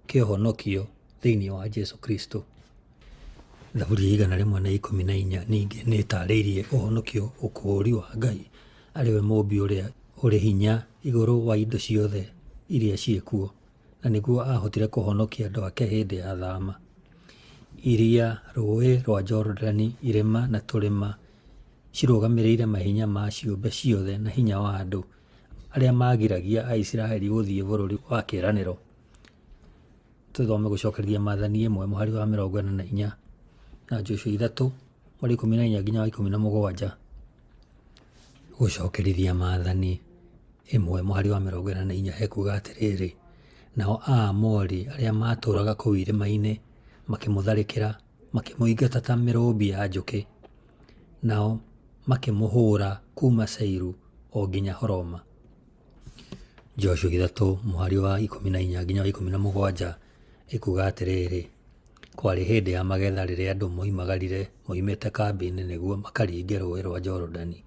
kĩa ũhonokio thĩinĩ wa Jesu Kristo. Thaburi ya 114 ningĩ nĩ ĩtaarĩirie ũhonokio ũkũũri wa Ngai arĩ we Mũũmbi ũrĩa ũrĩ hinya igũrũ wa indo ciothe iria ciĩkuo, na nĩguo aahotire kũhonokia andũ ake hĩndĩ ya thama. Iria, rũũĩ rwa Jorodani, irĩma na tũrĩma cirũgamĩrĩire mahinya ma ciũmbe ciothe na hinya wa andũ arĩa maagiragia Aisiraeli gũthiĩ bũrũri wa kĩĩranĩro. Tũthome Gũcokereria Maathani 1 mũhari wa 44 na Joshua 3 mũhari 14 nginya wa 17. Gũcokerithia Maathani 1 mũhari wa 44 hekuga atĩrĩrĩ, nao Aamori arĩa maatũũraga kũu irĩma-inĩ makĩmũtharĩkĩra, makĩmũingata ta mĩrũmbi ya njũkĩ, nao makĩmũhũũra kuuma Seiru o nginya Horoma. Joshua 3 mũhari wa 14 nginya wa 17 ĩkuga atĩrĩrĩ, kwarĩ hĩndĩ ya magetha rĩrĩa andũ moimagarire moimĩte kambĩ-inĩ nĩguo makaringe rũũĩ rwa Jorodani.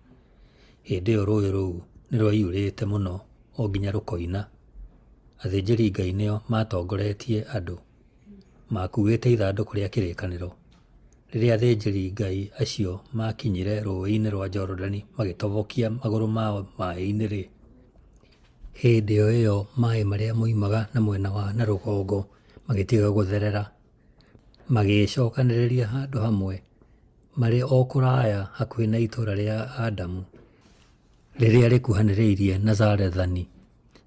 Hĩndĩ ĩyo rũũĩ rũu nĩ rwaiyũrĩte mũno o nginya rũkoina. Athĩnjĩri-Ngai nĩo maatongoretie andũ. Maakuuĩte ithandũkũ rĩa kĩrĩkanĩro. Rĩrĩa athĩnjĩri-Ngai acio maakinyire rũũĩ-inĩ rwa Jorodani magĩtobokia magũrũ mao maaĩ-inĩ-rĩ, hĩndĩ o ĩyo maaĩ marĩa moimaga na mwena wa na rũgongo magĩtiga gũtherera, magĩĩcokanĩrĩria handũ hamwe marĩ o kũraya hakuhĩ na itũũra rĩa Adamu rĩrĩa rĩkuhanĩrĩirie na Zarethani.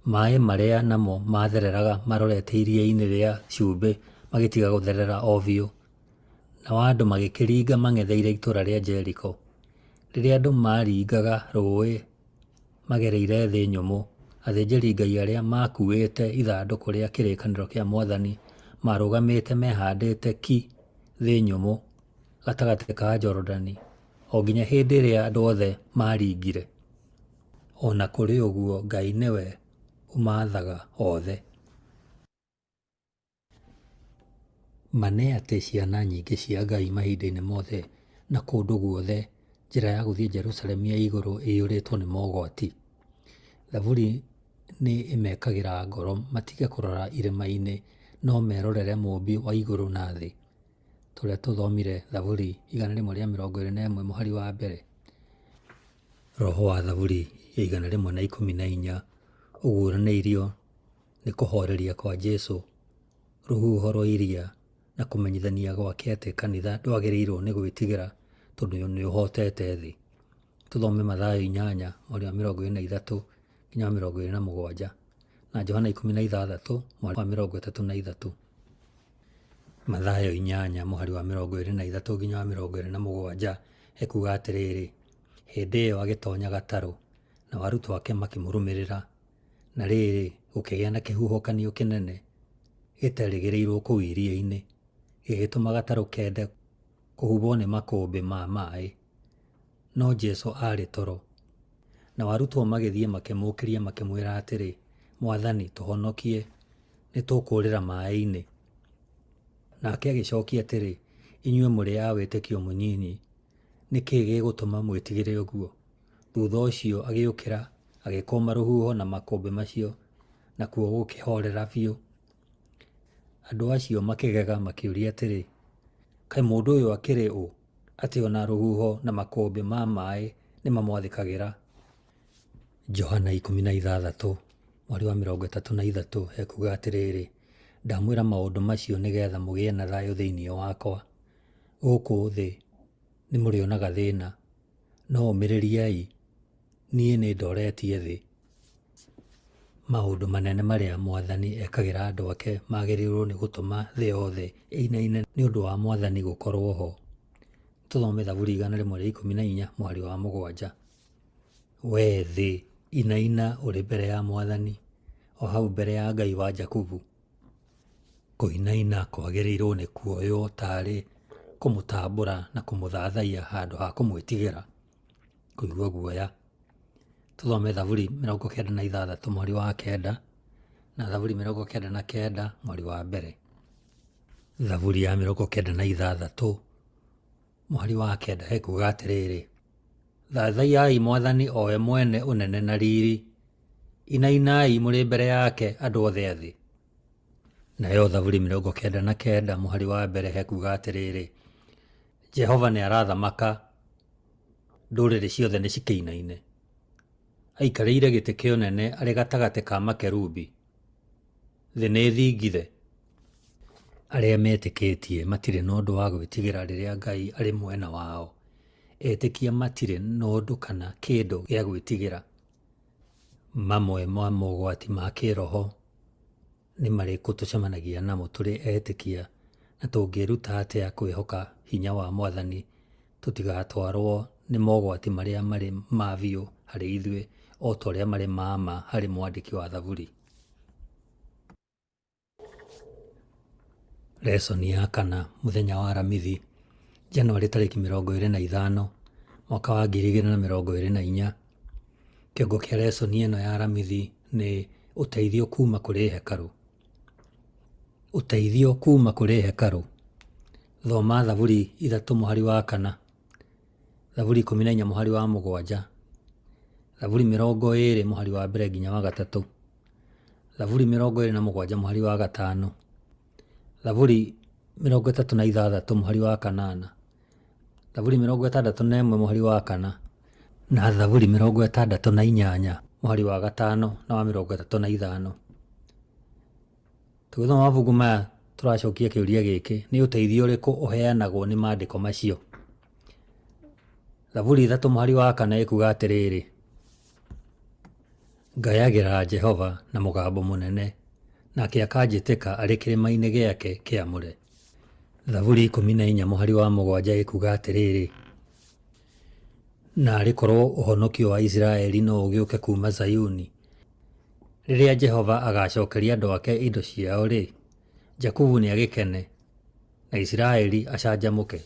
Maaĩ marĩa namo maathereraga marorete iria-inĩ rĩa Cumbĩ magĩtiga gũtherera o biũ. Nao andũ magĩkĩringa mang'etheire itũũra rĩa Jeriko. Rĩrĩa andũ maaringaga rũũĩ magereire thĩ nyũmũ, Athĩnjĩri-Ngai arĩa maakuuĩte ithandũkũ rĩa kĩrĩkanĩro kĩa mwathani maarũgamĩte mehandĩte ki thĩ nyũmũ gatagatĩ ka Jorodani o nginya hĩndĩ ĩrĩa andũ othe maaringire. O na kũrĩ ũguo, Ngai nĩwe ũmaathaga othe. Ma nĩ atĩ ciana nyingĩ cia Ngai mahinda-inĩ mothe na kũndũ guothe njĩra ya gũthiĩ Jerusalemu ya igũrũ ĩiyũrĩtwo nĩ mogwati. Thaburi nĩ ĩmekagĩra ngoro matige kũrora irĩma-inĩ no merorere Mũũmbi wa igũrũ na thĩ. Ta ũrĩa tũthomire Thaburi 121 mũhari wa mbere. Roho wa Thaburi ya 114 ũguũranĩirio nĩ kũhoreria kwa Jesu rũhuho rwa iria na kũmenyithania gwake atĩ kanitha ndwagĩrĩirwo nĩ gwĩtigĩra tondũ nĩ ũhotete thĩ. Tũthome Mathayo 8 mũhari wa 23 nginya wa 27 na Johana 16 mũhari wa 33. Mathayo 8 mũhari wa 23 nginya wa 27 ekuga atĩrĩrĩ, hĩndĩ ĩyo agĩtonya gatarũ, nao arutwo ake makĩmũrũmĩrĩra. Na rĩrĩ, gũkĩgĩa na kĩhuhũkanio kĩnene gĩterĩgĩrĩirũo kũu iria-inĩ, gĩgĩtũma gatarũ kende kũhubwo nĩ makũmbĩ ma maĩ. No Jesu aarĩ toro. Nao arutwo magĩthiĩ makĩmũũkĩria makĩmwĩra atĩrĩ, Mwathani, tũhonokie, nĩ tũkũũrĩra maĩ-inĩ. Nake agĩcokia atĩrĩ, Inyuĩ mũrĩ a wĩtĩkio mũnyinyi, nĩ kĩĩ gĩgũtũma mwĩtigĩre ũguo? Thutha ũcio agĩũkĩra, agĩkũma rũhuho na makũmbĩ macio, nakuo gũkĩhoorera biũ. Andũ acio makĩgega makĩũria atĩrĩ, Kaĩ mũndũ ũyũ akĩrĩ ũ, atĩ o na rũhuho na makũmbĩ ma maĩ nĩ mamwathĩkagĩra? Johana 16, mũhari wa 33 ekuuga atĩrĩrĩ, Ndamwĩra maũndũ macio nĩgetha mũgĩe na thayũ thĩinĩ wakwa. Gũkũ thĩ nĩ mũrĩonaga thĩna, no ũmĩrĩriai, niĩ nĩndoretie thĩ. Maũndũ manene marĩa Mwathani ekagĩra andũ ake magĩrĩirwo nĩ gũtũma thĩ yothe ĩinaine nĩ ũndũ wa Mwathani gũkorwo ho. Tũthome Thaburi 114 mũhari wa 7. Wee thĩ, inaina ũrĩ mbere ya Mwathani, o hau mbere ya Ngai wa Jakubu. Kũinaina kwagĩrĩirwo nĩ kuoywo tarĩ kũmũtambũra na kũmũthathaiya handũ ha kũmwĩtigĩra, kũigua guoya. Tũthome Thaburi 96 mũhari wa 9 na Thaburi 99 mũhari wa 1. Thaburi ya 96 mũhari wa 9 ĩkuuga atĩrĩrĩ, Thathaiyai Mwathani o we mwene ũnene na riri, inainai mũrĩ mbere yake andũ othe a thĩ. Nayo Thaburi 99 mũhari wa 1 hekuga atĩrĩrĩ, Jehova nĩ arathamaka, ndũrĩrĩ ciothe nĩ cikĩinaine. Aikarĩire gĩtĩ kĩa ũnene arĩ gatagatĩ ka makerubi, thĩ nĩ ĩthingithe. Arĩa metĩkĩtie matirĩ na ũndũ wa gwĩtigĩra rĩrĩa Ngai arĩ mwena wao. Etĩkia matirĩ na ũndũ kana kĩndũ gĩa gwĩtigĩra. Mamwe ma mogwati ma kĩĩroho nĩ marĩkũ tũcemanagia namo tũrĩ etĩkia, na tũngĩĩruta atĩa kwĩhoka hinya wa Mwathani tũtigatwarwo nĩ mogwati marĩa marĩ ma biũ harĩ ithuĩ o ta ũrĩa marĩ ma ma harĩ mwandĩki wa Thaburi? Lesson ya kana mũthenya wa Aramithi, Januarĩ tarĩki 25, mwaka wa 2024. Kĩongo kĩa lesson ĩno ya Aramithi nĩ ũteithio kuma kũrĩ hekarũ. Ũteithio kuma kũrĩ hekarũ. Thoma Thaburi 3 mũhari wa 4, Thaburi 14 mũhari wa 7, Thaburi 20 mũhari wa 1 nginya wa 3. Thaburi 27 mũhari wa 5, Thaburi 36 mũhari wa 8, Thaburi 61 mũhari wa 4, na Thaburi 68 mũhari wa 5 na wa 35. Tũgĩthoma mabuku maya tũracokia kĩũria gĩkĩ, nĩ ũteithio ũrĩkũ ũheanagwo nĩ maandĩko macio? Thaburi 3 mũhari wa 4 ĩkuga atĩrĩrĩ, Ngayagĩra Jehova na mũgambo mũnene, nake akanjĩtĩka arĩ kĩrĩma-inĩ gĩake kĩamũre. Thaburi 14 mũhari wa 7 ĩkuga atĩrĩrĩ, Naarĩ korwo ũhonokio wa Isiraeli no ũgĩũke kuuma Zayuni! Rĩrĩa Jehova agaacokeria andũ ake indo ciao-rĩ, Jakubu nĩagĩkene, na Isiraeli acanjamũke.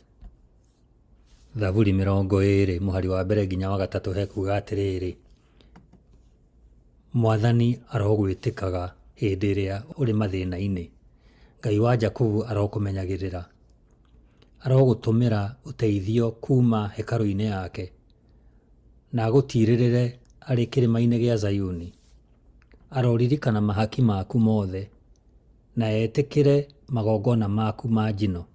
Thaburi 20 mũhari wa mbere nginya wa gatatũ hekuuga atĩrĩrĩ, Mwathani arogwĩtĩkaga hĩndĩ ĩrĩa ũrĩ mathĩna-inĩ, Ngai wa Jakubu arokũmenyagĩrĩra. Arogũtũmĩra ũteithio kuuma hekarũ-inĩ yake, na agũtiirĩrĩre arĩ kĩrĩma-inĩ gĩa Zayuni. Aroririkana mahaki maku mothe, na etĩkĩre magongona maku ma njino.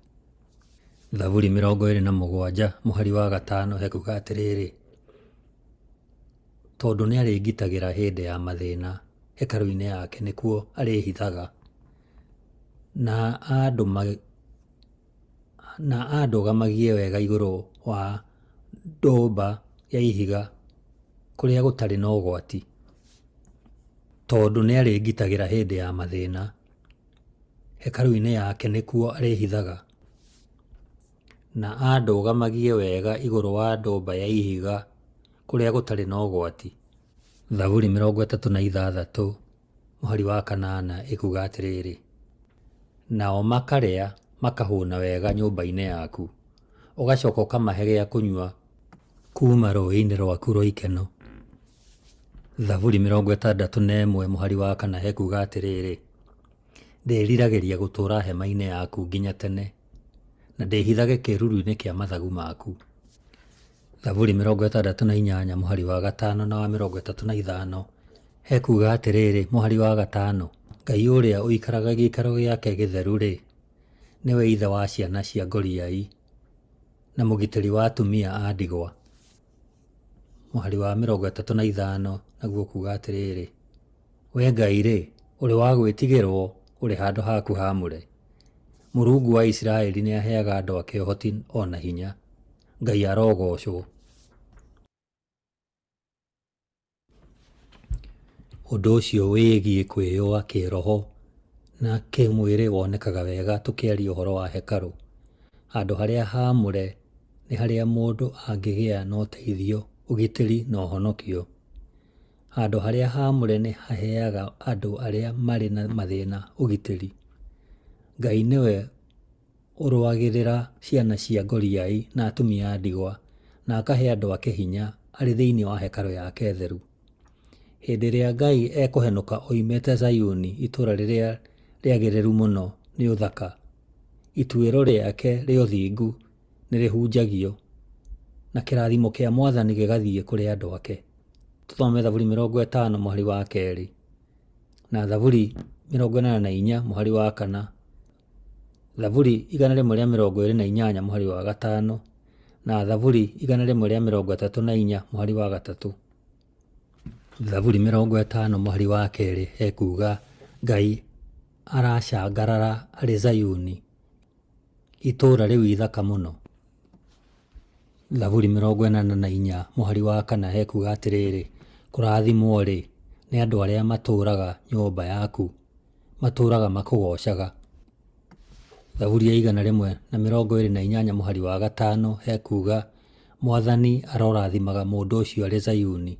Thaburi 27 mũhari wa gatano hekuuga atĩrĩrĩ, Tondũ nĩarĩngitagĩra hĩndĩ ya mathĩna, hekarũ-inĩ yake nĩkuo arĩĩhithaga, na andũgamagie wega igũrũ wa ndũmba ya ihiga kũrĩa gũtarĩ na ũgwati. Tondũ nĩarĩngitagĩra hĩndĩ ya mathĩna, hekarũ-inĩ yake nĩkuo arĩĩhithaga, na andũgamagie wega igũrũ wa ndũmba ya ihiga kũrĩa gũtarĩ na ũgwati. Thaburi 36 mũhari wa kanana ĩkuuga atĩrĩrĩ, Nao makarĩa makahũna wega nyũmba-inĩ yaku, ũgacoka ũkamahe gĩa kũnyua kuuma rũũĩ-inĩ rwaku rwa ikeno. Thaburi 61 mũhari wa kana hekuuga atĩrĩrĩ, Ndĩĩriragĩria gũtũũra hema-inĩ yaku nginya tene, na ndĩĩhithage kĩĩruru-inĩ kĩa mathagu maku. Thaburi 68 mũhari wa gatano na wa 35 hekuuga atĩrĩrĩ, mũhari wa gatano, Ngai ũrĩa ũikaraga gĩikaro gĩake gĩtheru-rĩ, nĩwe ithe wa ciana cia ngoriai, na mũgitĩri wa atumia a ndigwa. Mũhari wa 35 naguo ũkuuga atĩrĩrĩ, Wee Ngai-rĩ, ũrĩ wa gwĩtigĩrwo ũrĩ handũ haku haamũre. Mũrungu wa Isiraeli nĩaheaga andũ ake ũhoti o na hinya. Ngai arogoocwo. Ũndũ ũcio wĩgiĩ kwĩyũa kĩĩroho na kĩĩmwĩrĩ wonekaga wega tũkĩaria ũhoro wa hekarũ. Handũ harĩa haamũre nĩ harĩa mũndũ angĩgĩa na ũteithio, ũgitĩri, na ũhonokio. Handũ harĩa haamũre nĩ haheaga andũ arĩa marĩ na mathĩna ũgitĩri. Ngai nĩwe ũrũagĩrĩra ciana cia ngoriai na atumia a ndigwa, na akahe andũ ake hinya arĩ thĩinĩ wa hekarũ yake theru. Hĩndĩ ĩrĩa Ngai ekũhenũka oimĩte Zayuni, itũũra rĩrĩa rĩagĩrĩru mũno nĩ ũthaka, ituĩro rĩake rĩa ũthingu nĩrĩhunjagio, na kĩrathimo kĩa Mwathani gĩgathiĩ kũrĩ andũ ake. Tũthome Thaburi 50 mũhari wa kerĩ, na Thaburi 84 mũhari wa kana, Thaburi 128 mũhari wa gatano, na Thaburi 134 mũhari wa gatatũ. Thaburi 50 mũhari wa kerĩ hekuuga, Ngai aracangarara arĩ Zayuni, itũũra rĩu ithaka mũno. Thaburi 84 mũhari wa kana hekuuga atĩrĩrĩ, Kũrathimwo-rĩ, nĩ andũ arĩa matũũraga nyũmba yaku, matũũraga makũgoocaga. Thaburi ya 128 mũhari wa gatano hekuuga, Mwathani arorathimaga mũndũ ũcio arĩ Zayuni,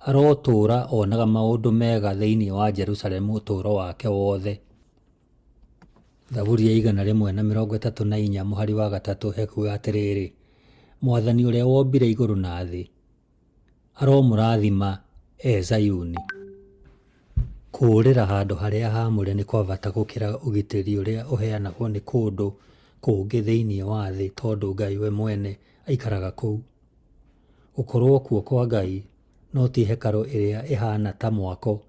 arotũũra onaga maũndũ mega thĩinĩ wa Jerusalemu ũtũũro wake wothe. Thaburi ya 134 mũhari wa gatatũ hekuuga atĩrĩrĩ, Mwathani ũrĩa wombire igũrũ na thĩ, aromũrathima e Zayuni. Kũũrĩra handũ harĩa haamũre nĩ kwa bata gũkĩra ũgitĩri ũrĩa ũheanagwo nĩ kũndũ kũngĩ thĩinĩ wa thĩ tondũ Ngai we mwene aikaraga kũu. Gũkorũo kuo kwa Ngai, no ti hekarũ ĩrĩa ĩhaana ta mwako,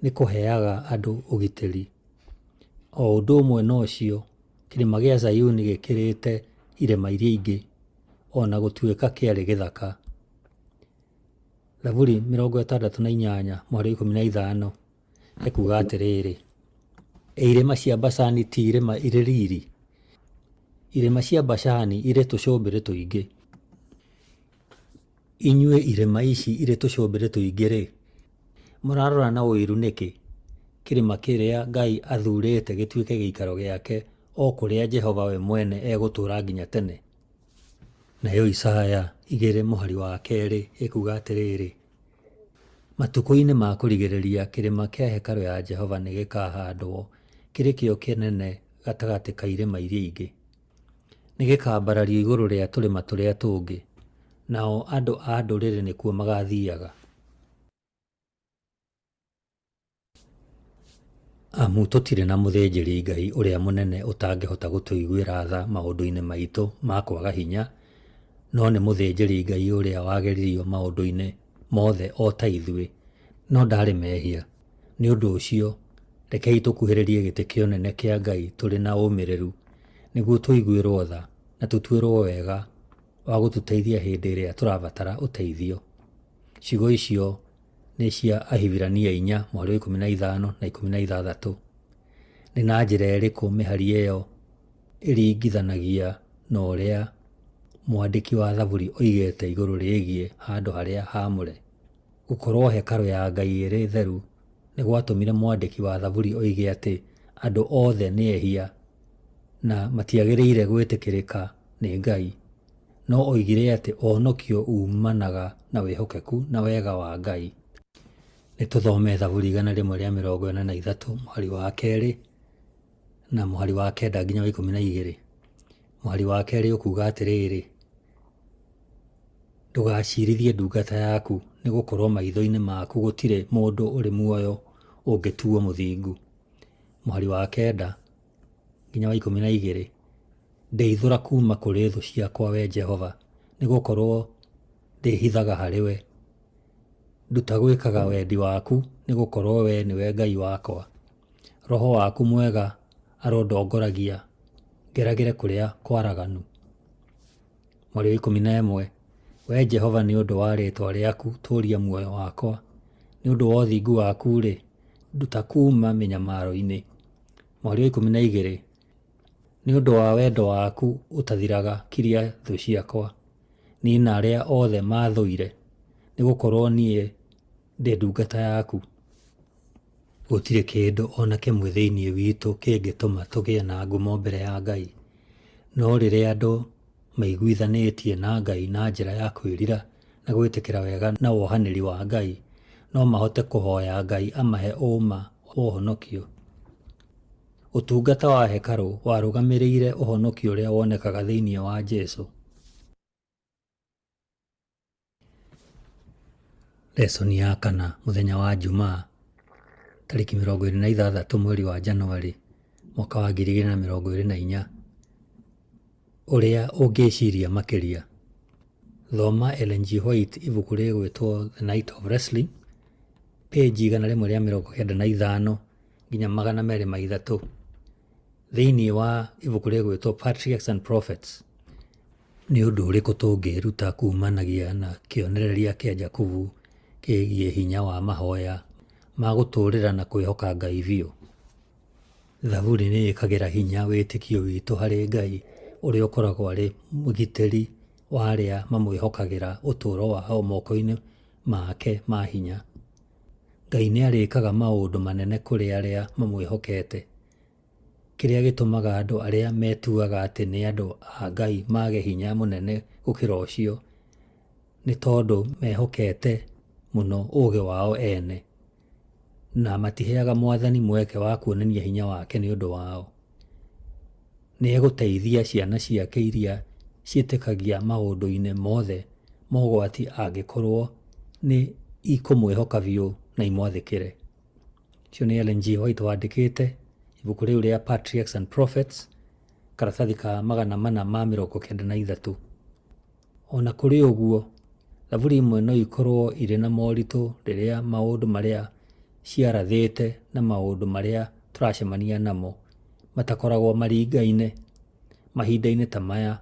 nĩ kũheaga andũ ũgitĩri. O ũndũ ũmwe na ũcio, Kĩrĩma gĩa Zayuni gĩkĩrĩte irĩma iria ingĩ, o na gũtuĩka kĩarĩ gĩthaka. Thaburi 68 mũhari wa 15 ĩkuuga atĩrĩrĩ, Ĩ irĩma cia Bashani ti irĩma irĩ riri? Irĩma cia Bashani irĩ tũcũmbĩrĩ tũingĩ. Inyuĩ irĩma ici irĩ tũcũmbĩrĩ tũingĩ-rĩ, mũrarora na ũiru nĩkĩ kĩrĩma kĩrĩa Ngai athuurĩte gĩtuĩke gĩikaro gĩake, o kũrĩa Jehova we mwene egũtũũra nginya tene? Nayo Isaya 2 mũhari wa kerĩ ĩkuuga atĩrĩrĩ, Matukũ-inĩ ma kũrigĩrĩria kĩrĩma kĩa hekarũ ya Jehova nĩ gĩkaahandwo kĩrĩ kĩo kĩnene gatagatĩ ka irĩma iria ingĩ. Nĩ gĩkaambarario igũrũ rĩa tũrĩma tũrĩa tũngĩ, nao andũ a ndũrĩrĩ nĩkuo magaathiaga. Amu tũtirĩ na mũthĩnjĩri-Ngai ũrĩa mũnene ũtangĩhota gũtũiguĩra tha maũndũ-inĩ maitũ ma kwaga hinya, no nĩ mũthĩnjĩri-Ngai ũrĩa wageririo maũndũ-inĩ mothe o ta ithuĩ, no ndaarĩ mehia. Nĩ ũndũ ũcio, rekei tũkuhĩrĩrie gĩtĩ kĩa ũnene kĩa Ngai tũrĩ na ũmĩrĩru, nĩguo tũiguĩrũo tha na tũtuĩrũo wega wa gũtũteithia hĩndĩ ĩrĩa tũrabatara ũteithio. Ciugo icio nĩ cia Ahibirania inya mũhari wa 15 na 16. Nĩ na njĩra ĩrĩkũ mĩhari ĩyo ĩringithanagia na ũrĩa mwandĩki wa Thaburi oigĩte igũrũ rĩgiĩ handũ harĩa haamũre? Gũkorũo hekarũ ya Ngai ĩrĩ theru nĩ gwatũmire mwandĩki wa Thaburi oige atĩ andũ othe nĩ ehia na matiagĩrĩire gwĩtĩkĩrĩka nĩ Ngai. No oigire atĩ ũhonokio uumanaga na wĩhokeku na wega wa Ngai. Nĩ tũthome Thaburi 143 mũhari wa kerĩ na mũhari wa kenda nginya wa 12. Mũhari wa kerĩ ũkuuga atĩrĩrĩ, Ndũgacirithie ndungata yaku, nĩ gũkorũo maitho-inĩ maku gũtirĩ mũndũ ũrĩ muoyo ũngĩtuwo mũthingu. Mũhari wa kenda nginya wa 12, Ndeithũra kuuma kũrĩ thũ ciakwa, Wee Jehova, nĩ gũkorũo ndĩhithaga harĩ we. Nduta gwĩkaga wendi waku, nĩ gũkorũo wee nĩwe Ngai wakwa. Roho waku mwega arondongoragia ngeragĩre kũrĩa kwaraganu. Mũhari wa 11, Wee Jehova, nĩ ũndũ wa rĩĩtwa rĩaku tũũria muoyo wakwa, nĩ ũndũ wa ũthingu waku-rĩ, nduta kuuma mĩnyamaro-inĩ. Mũhari wa 12, Nĩ ũndũ wa wendo waku ũtathiraga kiria thũ ciakwa, niina arĩa othe maathũire, nĩ gũkorũo niĩ ndĩ ndungata yaku. Gũtirĩ kĩndũ o na kĩmwe thĩinĩ witũ kĩngĩtũma tũgĩe na ngumo mbere ya Ngai. No rĩrĩa andũ maiguithanĩtie na Ngai na njĩra ya kwĩrira na gwĩtĩkĩra wega na wohanĩri wa Ngai, no mahote kũhoya Ngai amahe ũũma wa ũhonokio. Ũtungata wa hekarũ warũgamĩrĩire ũhonokio ũrĩa wonekaga thĩinĩ wa Jesu. Lesson ya kana mũthenya wa Jumaa tarĩki 26 mweri wa Januarĩ mwaka wa 2024. Ũrĩa ũngĩciria makĩria. Thoma Ellen G. White ibuku rĩgwĩtwo The Night of Wrestling, page 195 nginya 203 thĩinĩ wa ibuku rĩgwĩtwo Patriarchs and Prophets. Nĩ ũndũ ũrĩkũ tũngĩĩruta kuumanagia na kĩonereria kĩa Jakubu kĩgiĩ hinya wa mahoya ma gũtũũrĩra na kwĩhoka Ngai biũ? Thaburi nĩ ĩkagĩra hinya wĩtĩkio witũ harĩ Ngai ũrĩa ũkoragwo arĩ mũgitĩri wa arĩa mamwĩhokagĩra ũtũũro wao moko-inĩ make ma hinya. Ngai nĩ arĩkaga maũndũ manene kũrĩ arĩa mamwĩhokete. Kĩrĩa gĩtũmaga andũ arĩa metuaga atĩ nĩ andũ a Ngai mage hinya mũnene gũkĩra ũcio, nĩ tondũ mehokete mũno ũũgĩ wao ene, na matiheaga Mwathani mweke wa kuonania hinya wake nĩ ũndũ wao. Nĩ egũteithia ciana ciake iria ciĩtĩkagia maũndũ-inĩ mothe mogwati angĩkorũo nĩ ikũmwĩhoka biũ na imwathĩkĩre. Ũcio nĩ Ellen G. White wandĩkĩte ibuku rĩu rĩa Patriarchs and Prophets, karatathi ka 493. O na kũrĩ ũguo, thaburi imwe no ikorũo irĩ na moritũ rĩrĩa maũndũ marĩa ciarathĩte na maũndũ marĩa tũracemania namo matakoragwo maringaine. Mahinda-inĩ ta maya,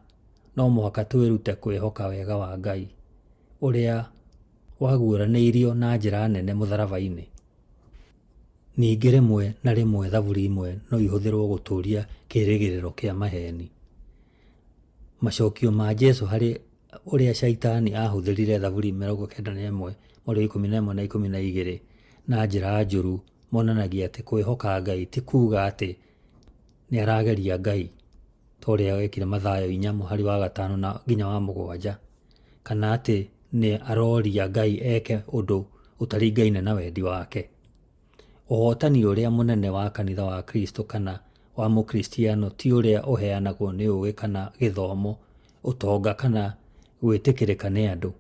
no mũhaka twĩrute kwĩhoka wega wa Ngai, ũrĩa waguũranĩirio na njĩra nene mũtharaba-inĩ. Ningĩ rĩmwe na rĩmwe thaburi imwe no ihũthĩrũo gũtũũria kĩĩrĩgĩrĩro kĩa maheeni. Macokio ma Jesu harĩ ũrĩa Shaitani aahũthĩrire Thaburi 91 mũhari wa 11 na 12 na njĩra njũru monanagia atĩ kwĩhoka Ngai ti kuuga atĩ nĩ arageria Ngai, ta ũrĩa wekire Mathayo 4 mũhari wa 5 na nginya wa 7, kana atĩ nĩ aroria Ngai eke ũndũ ũtaringaine na wendi wake. Ũhotani ũrĩa mũnene wa kanitha wa Kristo kana wa Mũkristiano ti ũrĩa ũheanagwo nĩ ũũgĩ kana gĩthomo, ũtonga kana gwĩtĩkĩrĩka nĩ andũ.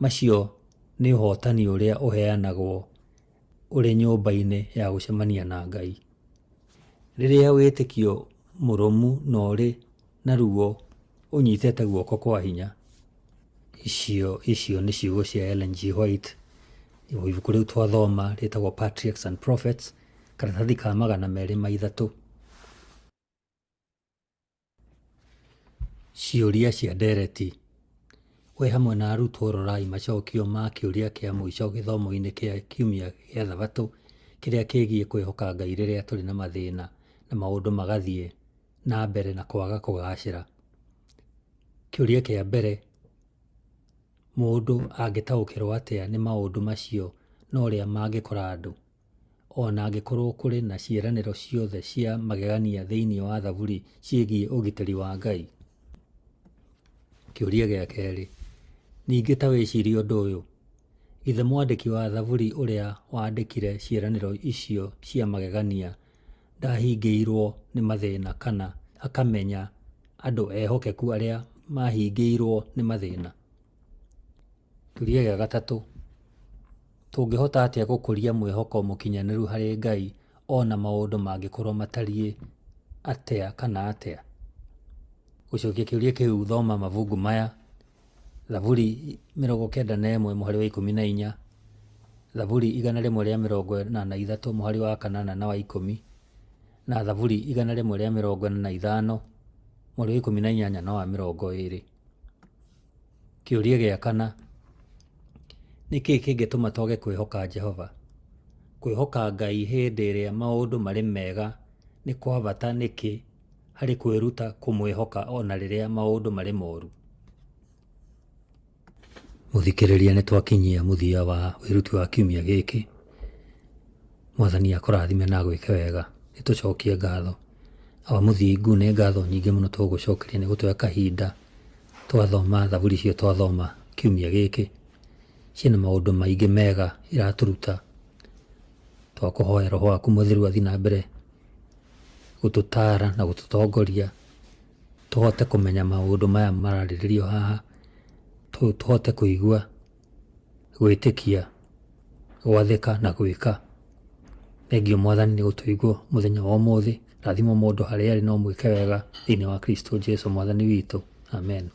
Macio nĩ ũhotani ũrĩa ũheanagwo ũrĩ nyũmba-inĩ ya gũcemania na Ngai. Rĩrĩa wĩtĩkio mũrũmu na ũrĩ na ruo ũnyitĩte guoko kwa hinya. Icio icio nĩ ciugo cia Ellen G. White, ibuku rĩu twathoma rĩtagwo Patriarchs and Prophets, karatathi ka 203. Ciũria cia ndereti. We hamwe na arutwo rorai macokio ma kĩũria kĩa mũico gĩthomo-inĩ kĩa kiumia gĩa Thabatũ kĩrĩa kĩgiĩ kwĩhoka Ngai rĩrĩa tũrĩ na mathĩna na maũndũ magathiĩ na mbere na kwaga kũgacĩra. Kĩũria kĩa mbere, mũndũ angĩtaũkĩrwo atĩa nĩ maũndũ macio na ũrĩa mangĩkora andũ? O na angĩkorũo kũrĩ na ciĩranĩro ciothe cia magegania thĩinĩ wa Thaburi ciĩgiĩ ũgitĩri wa Ngai. Kĩũria gĩa kerĩ, ningĩ ta wĩcirie ũndũ ũyũ, Githĩ mwandĩki wa Thaburi ũrĩa waandĩkire ciĩranĩro icio cia magegania ndahingĩirũo nĩ mathĩna kana akamenya andũ ehokeku arĩa maahingĩirũo nĩ mathĩna? Kĩũria gĩa gatatũ, Tũngĩhota atĩa gũkũria mwĩhoko mũkinyanĩru harĩ Ngai o na maũndũ mangĩkorũo matariĩ atĩa kana atĩa? Gũcokia kĩũria kĩu thoma mabungu maya, Thaburi 91 mũhari wa 14, Thaburi 143 mũhari wa kanana na wa 10, na Thaburi 145 mũhari wa 18 na wa 20. Kĩũria gĩa kana, Nĩ kĩĩ kĩngĩtũma twage kwĩhoka Jehova? Kwĩhoka Ngai hĩndĩ ĩrĩa maũndũ marĩ mega nĩ kwa bata nĩkĩ harĩ kwĩruta kũmwĩhoka o na rĩrĩa maũndũ marĩ moru? Mũthikĩrĩria nĩ twakinyia mũthia wa wĩruti wa kiumia gĩkĩ. Mwathani akũrathime na agwĩke wega. Nĩ tũcokie ngatho. Awa mũthingu, nĩ ngatho nyingĩ mũno tũgũgũcokeria nĩ gũtũhe kahinda twathoma thaburi icio twathoma kiumia gĩkĩ. Ciĩna maũndũ maingĩ mega iratũruta. Twakũhoya roho waku mũtheru athiĩ na mbere gũtũtara na gũtũtongoria tũhote kũmenya maũndũ maya mararĩrĩrio haha, tũhote kũigua, gwĩtĩkia, gwathĩka na gwĩka. Thengiũ Mwathani nĩ gũtũigua mũthenya wa ũmũthĩ. Rathima mũndũ harĩa arĩ na ũmwĩke wega thĩinĩ wa Kristo Jesu Mwathani witũ. Amen.